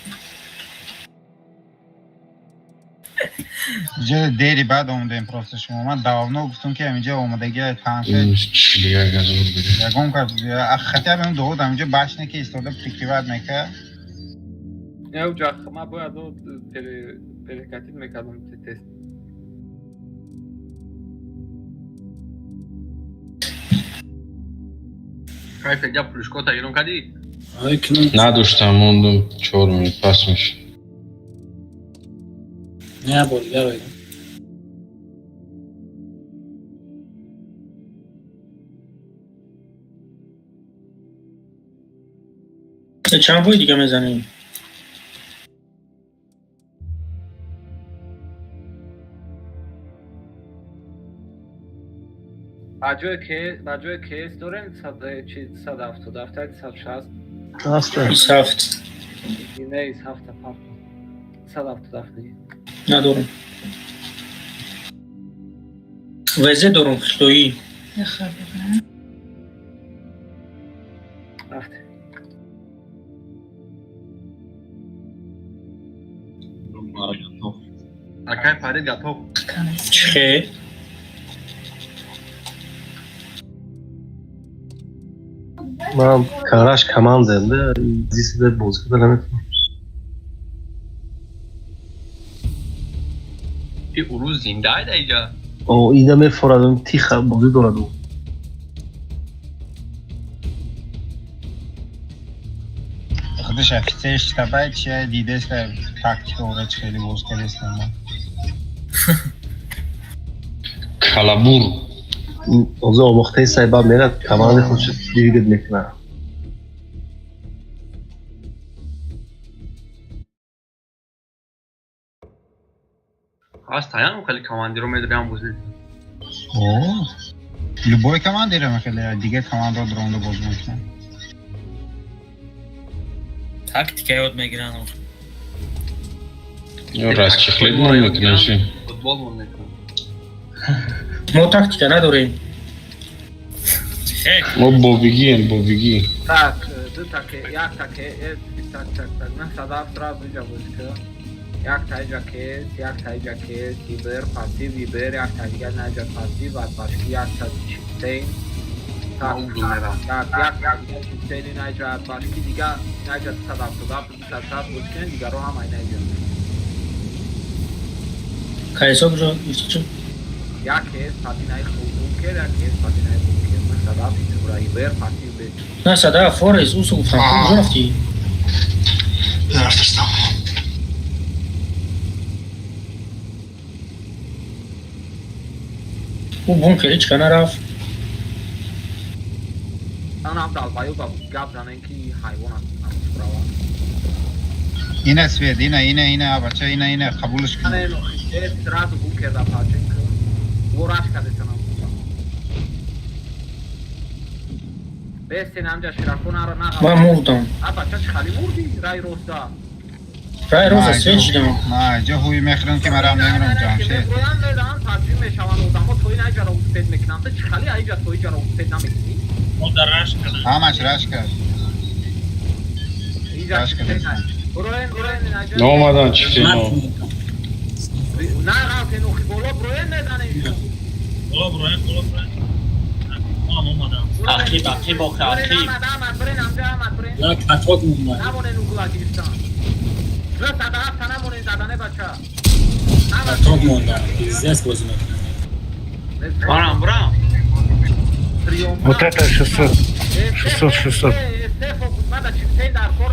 P: Иҷа дери баъд омадем просто шумо. Ман давно гуфтам ки ҳаминҷа омадагия танка. Ягон кас хотя бы довод ҳаминҷа башне ки истода прикрывать мекард.
E: Не, уҷа ман бояд перекатить мекардам тест.
D: Кайф, я плюшкота гирон кардӣ?
Q: Надоштам, мондум 4 минут пас мешид.
J: Не, бо дигар оидам.
C: Чанд бой дига мезанем?
E: Ба ҷои КС дорем 177, 160.
C: 27.
E: Не, 27 фарқ. 177 дига.
C: Надорам. ВЗ дорам, хитоӣ.
E: Рафт.
D: Акай Фарид готов.
C: Чихе?
O: Ман караш командаям да, зисида бозӣ карда наметавонам.
D: Типи урус зинда ай даиҷа.
O: О, ина мефорад, тиха бозӣ дорад ӯ.
P: Худаш офицер штабай чия дидест тактика ора чи хеле боз кардестам.
Q: Калабур.
O: Озо омохтаи сайба мерад, командаи худшо двигать мекунад.
D: Ҳаст ҳаям хеле командиро медорам бозӣ.
P: О, любой командиро хеле дигар командо дронда боз мекунад.
N: Тактика ёд мегиранд.
Q: Ё расчехлит мон мекунад чи?
D: Футбол мон мекунад.
C: Мо тактика надорем.
Q: Мо бобигием, бобигӣ.
E: Так, ду таке, як таке, так, так, так, на садав сразу иҷа бозӣ кар. Як та иҷа кес, як та иҷа кес, ибер, пассив, ибер, як та дигар на иҷа пассив, атбашки, як та чиптейн. Так, так, як та дигар чиптейни на иҷа атбашки, дигар на иҷа 277, 207 бозӣ кунем, дигарро ҳам ай на иҷа.
C: Кайсо куҷо чӣ?
E: Як кес, патинаи бункер, як кес, патинаи бункер, на садав, ибра, ибер, пассив, бе.
C: На садав, Форес, усу гуфтам, куҷо рафтӣ?
A: Рафтастам.
C: Ӯ бункер ҳеҷ ка нарафт.
E: Анам далбаёба гап занем ки ҳайвон аст, равад.
P: Ина свет, ина, ина, ина, бача, ина, ина, қабулш кун.
E: Сразу бункер да пачен ку. Вораш кадесанам. Бестен амҷа ширафо нара на.
C: Ман мурдам.
E: А бача чӣ хали мурдӣ? Рай роста.
C: Рай роста свет шидам.
P: Ма, ҷо ҳуй мехӯрам ки марам мемирам Ҷамшед.
E: Меброям медаҳам таҷриб мешаванд одамо то ин айҷаро успед мекунанд. Ту чӣ хали айҷа то иҷаро успед намекунӣ?
N: Мо дар раш кардем.
P: Ҳамаш раш кард. Раш кард.
E: Броен, броен айҷа.
Q: Наомадан чифтено.
E: На рафтен охи боло броен меданем.
N: Боло броен, боло броен. Ман омадам.
K: Ақиб, ақиб, охи, ақиб.
E: Амад, брен, амҷа, амад, брен.
J: Як каток мемонад.
E: Намонен угла гирифтан. 207 намонен задане бача.
J: Каток монда. Пиздец бозӣ мекунад.
D: Барам, барам.
M: Вот это 600. 600, 600.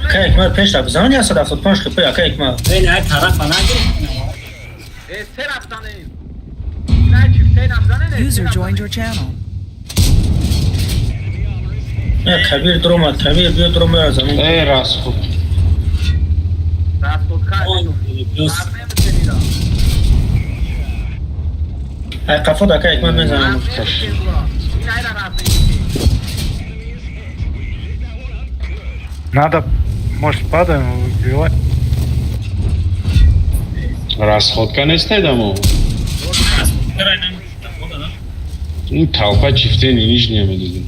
C: Акай Ҳикмат пеш рафт. Замони 175 хп, акай Ҳикмат.
J: Эй, ай тарафа нагирифт.
B: User joined your channel.
C: Не, Кабир дромад, Кабир биё дромад замин.
Q: Эй, расход.
C: Ай қафо акай Ҳикмат мезанам.
M: Надо, может, падаем, убивать.
Q: Расходка нест дамо. Ин толпа чифтени нижняя медидим.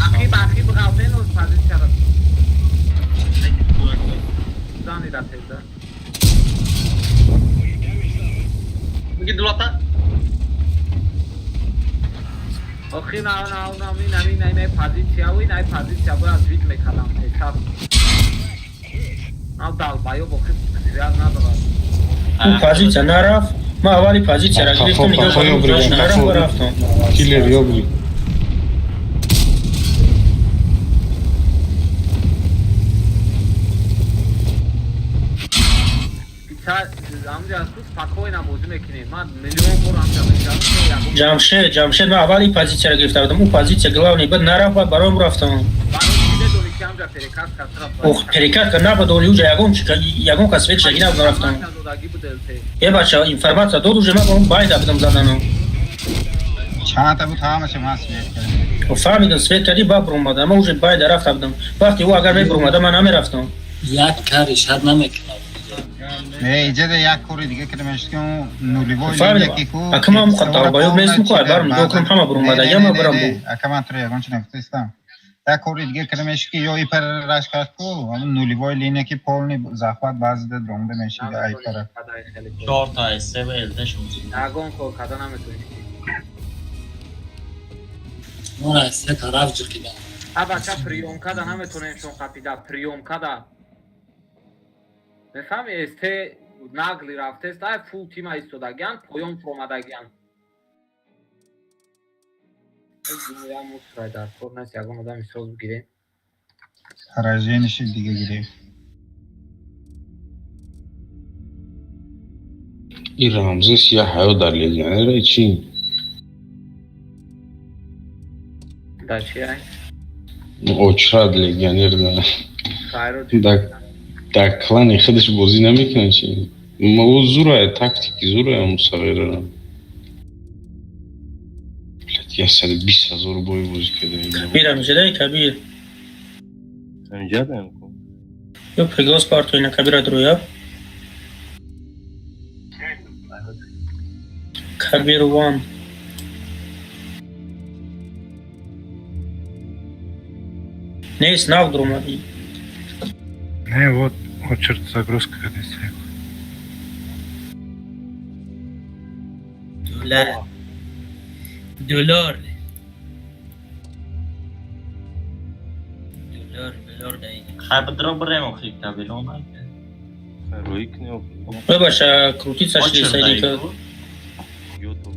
E: Ақиб, ақиб ғалтен оз позицияра. Зани да тезда.
D: Миги дулата.
E: Охи на на на ми на ми на ми позиция, уи на позиция бояд вид мекардам тезтар. На далбаёб охи связ надорад.
C: Ӯ позиция нарафт. Ман аввали позицияра гирифтам, нигоҳ кардам, нарафт, рафтам.
Q: Киллер ёбри.
C: Ҷамшед, Ҷамшед, ман аввали позицияро гирифта будам. Ӯ позиция главный буд, нарафт, баъд бароям рафтам. Ох, перекатка набуд, оли уҷа ягон ягон кас свет шаги набуд рафтам. Е бача, информация дод уже, ман баром байда будам заданам.
P: Чанд та буд ҳамаша ман свет кардам.
C: Фаҳмидам, свет кардӣ, баъд баромадам. Ман уже байда рафта будам. Вақте ӯ агар мебаромада, ман намерафтам.
J: Як кариш ҳад намекунад.
P: Не, иҷа як кори дига кардам, ки он нулевой
C: линия ки ку. Ака ман муқаддар далбаёб нестам ку, барм нигоҳ кунам ҳама баромада, я ман барам бу.
P: Ака ман туро ягон чи нагуфтаистам. Як кори дига кардам, ки ё ипара раш кард ку, ҳамон нулевой линия ки полный захват баъзеда дромда мешид айпара.
K: 4 та СВ ЛД шуд.
E: Ягон кор карда наметавонистӣ.
J: Мо аз се тараф ҷиқидам.
E: А бача приёмка да наметонем шон қапида, приёмка да. Мефаҳми, СТ нагли рафтест, ай фул тима истодагиан, поён фуромадагиан. Дар кор нест, ягон одами соз бигирем.
P: Поражениши дига гирифт.
Q: Ин Рамзес я ҳаё дар легионера чи?
E: Дар чи ай?
Q: Очрад легионер да.
E: Хайро.
Q: Дар клани худаш бозӣ намекунад чи? Ма ӯ зурая, тактики зурая мусағирара. Блядь, 120 000 бой бозӣ карда.
C: Кабир ҳамҷадай, Кабир.
O: Ҳамҷадаем ку.
C: Ё приглас парту ина Кабира друя. Кабир ван. Нест, нав друмади.
M: Не, вот, очередь загрузка кадеси.
N: Доллар. Доллар. Доллар, доллар дай.
K: Хай бадро брем охи кабирон.
O: Рӯи кни.
C: Бабаша, крутиться шли садика.
O: Ютуб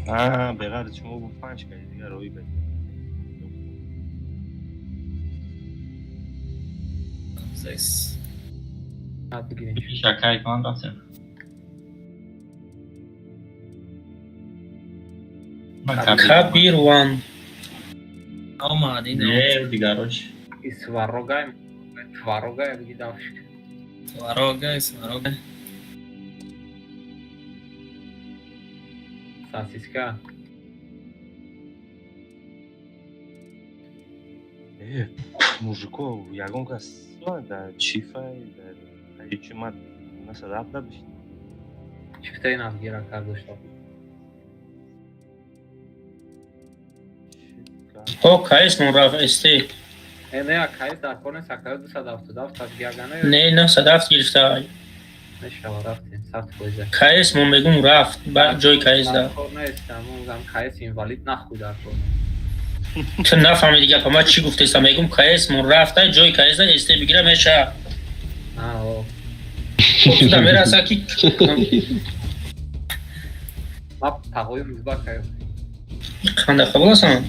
O: а беғарз шумо бо панҷ кади дигар роӣ бед.
N: Зес.
K: Шакай кан рафтем.
C: Кабир ван.
N: Омад ин.
K: Не, дигарош.
E: Сварогай, тварогай бигидавш.
N: Сварогай, сварогай.
E: Сосиска.
O: Э, мужико, ягон кас да чифай, да ҳечи ма насад да бишт.
E: Чифтаи навгира кардошта.
C: Ҳо, кайс мон рафт СТ.
E: Э, не, кайс дар кор нест, акаю 277 та гиягана.
C: Не, 907 гирифта.
E: Мешава, рафтем, сахт фоиза.
C: КС мон мегум рафт, ба ҷои КС да.
E: Кор нест, мон КС инвалид нахуй дар кор.
C: Ту нафаҳмиди гапа, ман чӣ гуфтестам, мегум КС мон рафта, ҷои КС да СТ бигира меша.
E: Аа.
C: Ту мераса ки
E: Ма тағои рӯзба каю.
C: Қанда қабул астам?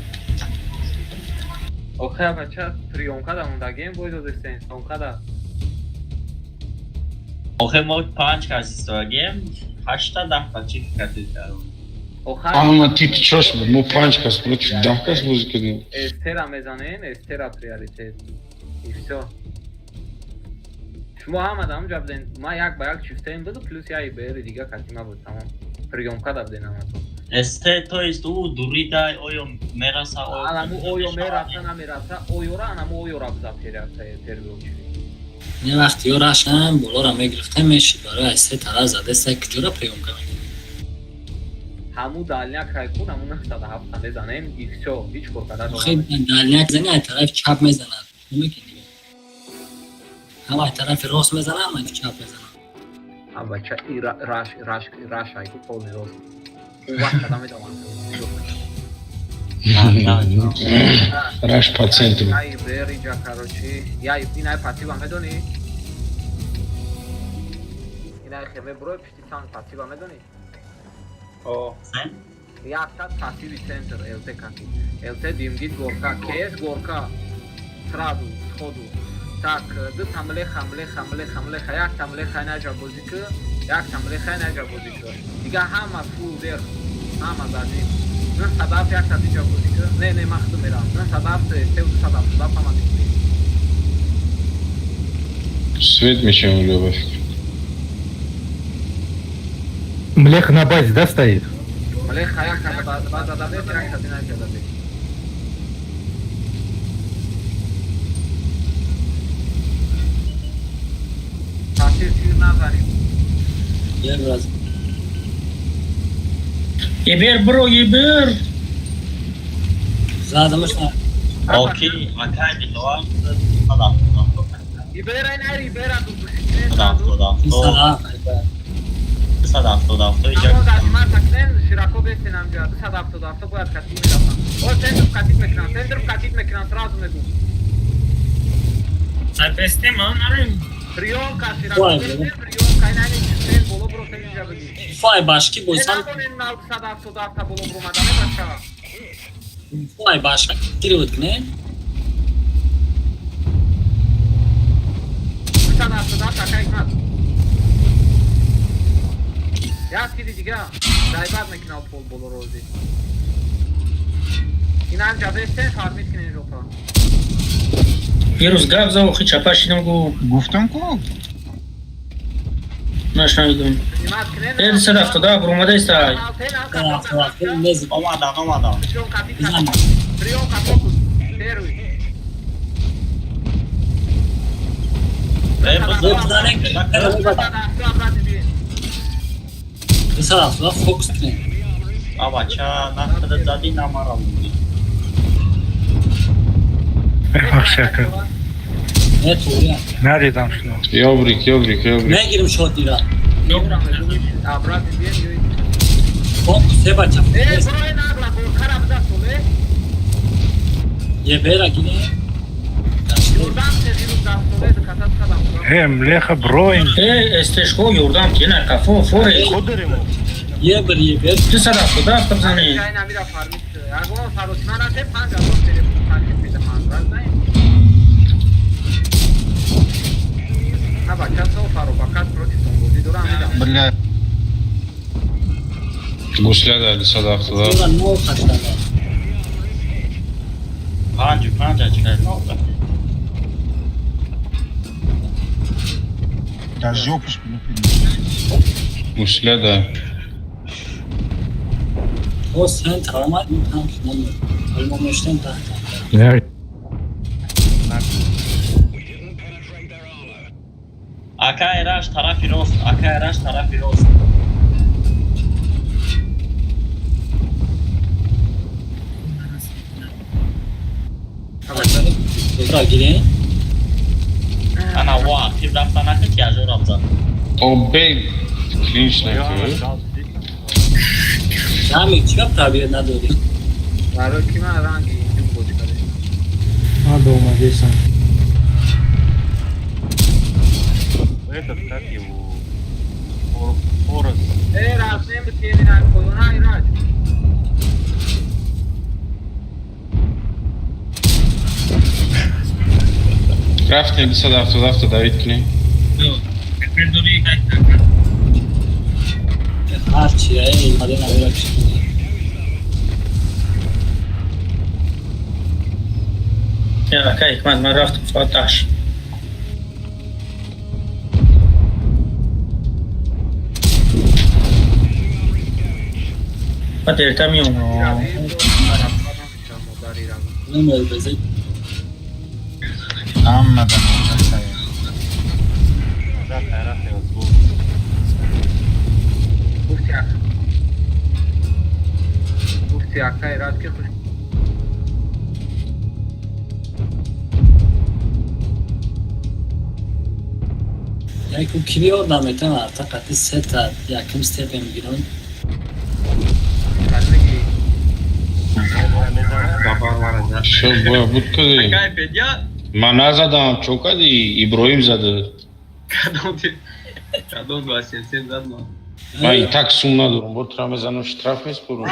E: Охе, бача, приёмка да мондагем бой додестен, съёмка да.
K: Охе мо панҷ кас истодагем, ҳашта даҳта чӣ кардед дар он?
E: Охе
Q: Ама тип чош буд, мо панҷ кас против 10 кас бозӣ кардем.
E: Эстера мезанен, эстера приоритет. И всё. Шумо ҳама дар онҷа буден, ман як ба як чифтаем буду, плюс як ИБР дига катима буд, тамом. Приёмка да буден ҳаматон.
K: СТ то есть ӯ дурида оё мераса оё
E: Анаму оё мераса намераса, оёра анаму оёра биза первый очередь.
N: Не вақти ё рашам болора мегирифтем мешид барои аз се тараф задеста куҷора приёмка мекунем.
E: Ҳаму дальняк ҳайкун, ҳаму 907 мезанем, и всё, ҳеҷ кор карда
N: Охи дальняк зани аз тарафи чап мезанад. Намекунӣ. Ҳам аз тарафи рост мезанад, ҳам аз чап мезанад.
E: Ҳам бача и раш раш раш ҳайку полный рост. Ӯ вақт када медаванд.
Q: Раш по центру.
E: Яй ИБР иҷа, короче, яй ин ай пассива медонӣ? Ин ай хеме брои пишти сан пассива медонӣ?
G: О.
E: Якта пассиви центр ЛТ кати. ЛТ димгид горка, КС горка. Сразу, сходу. Так, ду тамлеха, млеха, млеха, млеха, як тамлеха инаҷа бозӣ ки, як тамлеха инаҷа бозӣ ки. Дига ҳама фул вверх, ҳама задим. 907 як та диҷа бозӣ ки. Не, не, ман худум мерам. 907, се 277 ҳама дикни.
Q: Свет мешавам ё ба фикр.
H: Млеха на базе, да, стоит?
E: Млеха як та база дадес, як та динаҷа дадес. Таъсир тир назанем.
N: Як раз.
C: Ебер бро, ебер.
N: Задамаш на.
K: Окей, акай диловар 177.
E: Ибера ин айр ибера ду
K: 177. 177 иҷа.
E: Тамом, дастмар такнен широко бестен амҷа 277 бояд кати мерафтам. мекунам, центр катит мекунам, сразу мегум.
C: Сапесте ма нарем.
E: Приём каши ра. Приём кай найни центр боло бро сен инҷа бигир.
N: Фай башки бозан.
E: Намонен 977 та боло бро мадаме бача.
N: Фай башка кириват кне.
E: 177 ака Ҳикмат. Як киди дига дайбат мекунам пол боло рози. Ин анҷа бестен фармид кинен жопа.
C: Вирус гап зад, охи чапа шидам гу.
P: Гуфтам ку?
C: Нашнавидум. Э, 270 буромада истай.
K: Омадан, омадан.
E: Приём капокус. Первый.
N: Фокус кунем.
K: А бача, на худат зади, на мара мунди.
M: Бебахши ака. Надидам шумо.
Q: Ёбрик, ёбрик, ёбрик.
N: Мегирим шотира. Фокус е бача.
E: Э, бро, нагла, боркара биза соле.
N: Е бера гине.
M: Э, млеха броин.
C: Э, эстешко ёрдам кина кафо форе.
N: Е бер, е бер.
C: 277 бизанӣ.
P: Бля.
Q: Гусля да 277.
K: Панҷу панҷ ачка.
P: Да жопу ж
Q: Гусля да.
N: О, центр омад, ин танк намер. Вале мо мештем таҳта.
K: Ака Эраш тарафи рост, ака Эраш тарафи рост.
N: Ра гире.
K: Ана ва, ахир рафта накард, тяжо рафт зад.
Q: Обе клинч накард.
N: Рамик, чӣ гап табият надорӣ?
E: Барои ки ман ранги инҷум бозӣ кардем.
R: Ман доомадесам.
O: Этот, как его? Форос.
E: Э, рафтем битени на худона Ираҷ.
Q: Рафтем 277 давид кунем.
N: Ҳарчи, эй, маде набера киши.
C: Я, ака Ҳикмат, ман рафтам соат 8. Ман дертар меом.
P: Ама да.
E: Гуфти ака Ираҷ ки хуш
N: Яку киви ёрдам метавон арта қати сета якум степен бигирон.
Q: Шо боя буд кади?
D: Акай Федя?
Q: Ман назадам, чо кади? Иброҳим зада.
D: Кадом кадом 277 зад ман?
Q: Ман и так сум надорам, бо тра мезанам штраф меспорам.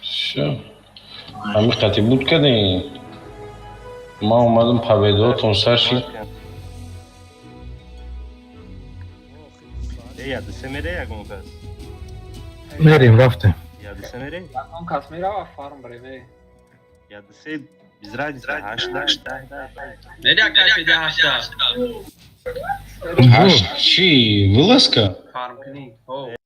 Q: Шо? Ҳами қати буд кадем. Ман омадам победаотон сар шид.
O: Ядесе мере ягон кас?
M: Мерем, рафтем.
O: Ядесе мере?
E: Ягон кас мерава фарм бреме.
O: Ядесе без разницы. Ҳашт, ҳашт, даҳ, даҳ.
D: Мере акай Федя ҳашта.
Q: Ҳашт чӣ? Вылазка?
D: Фарм кунӣ. О.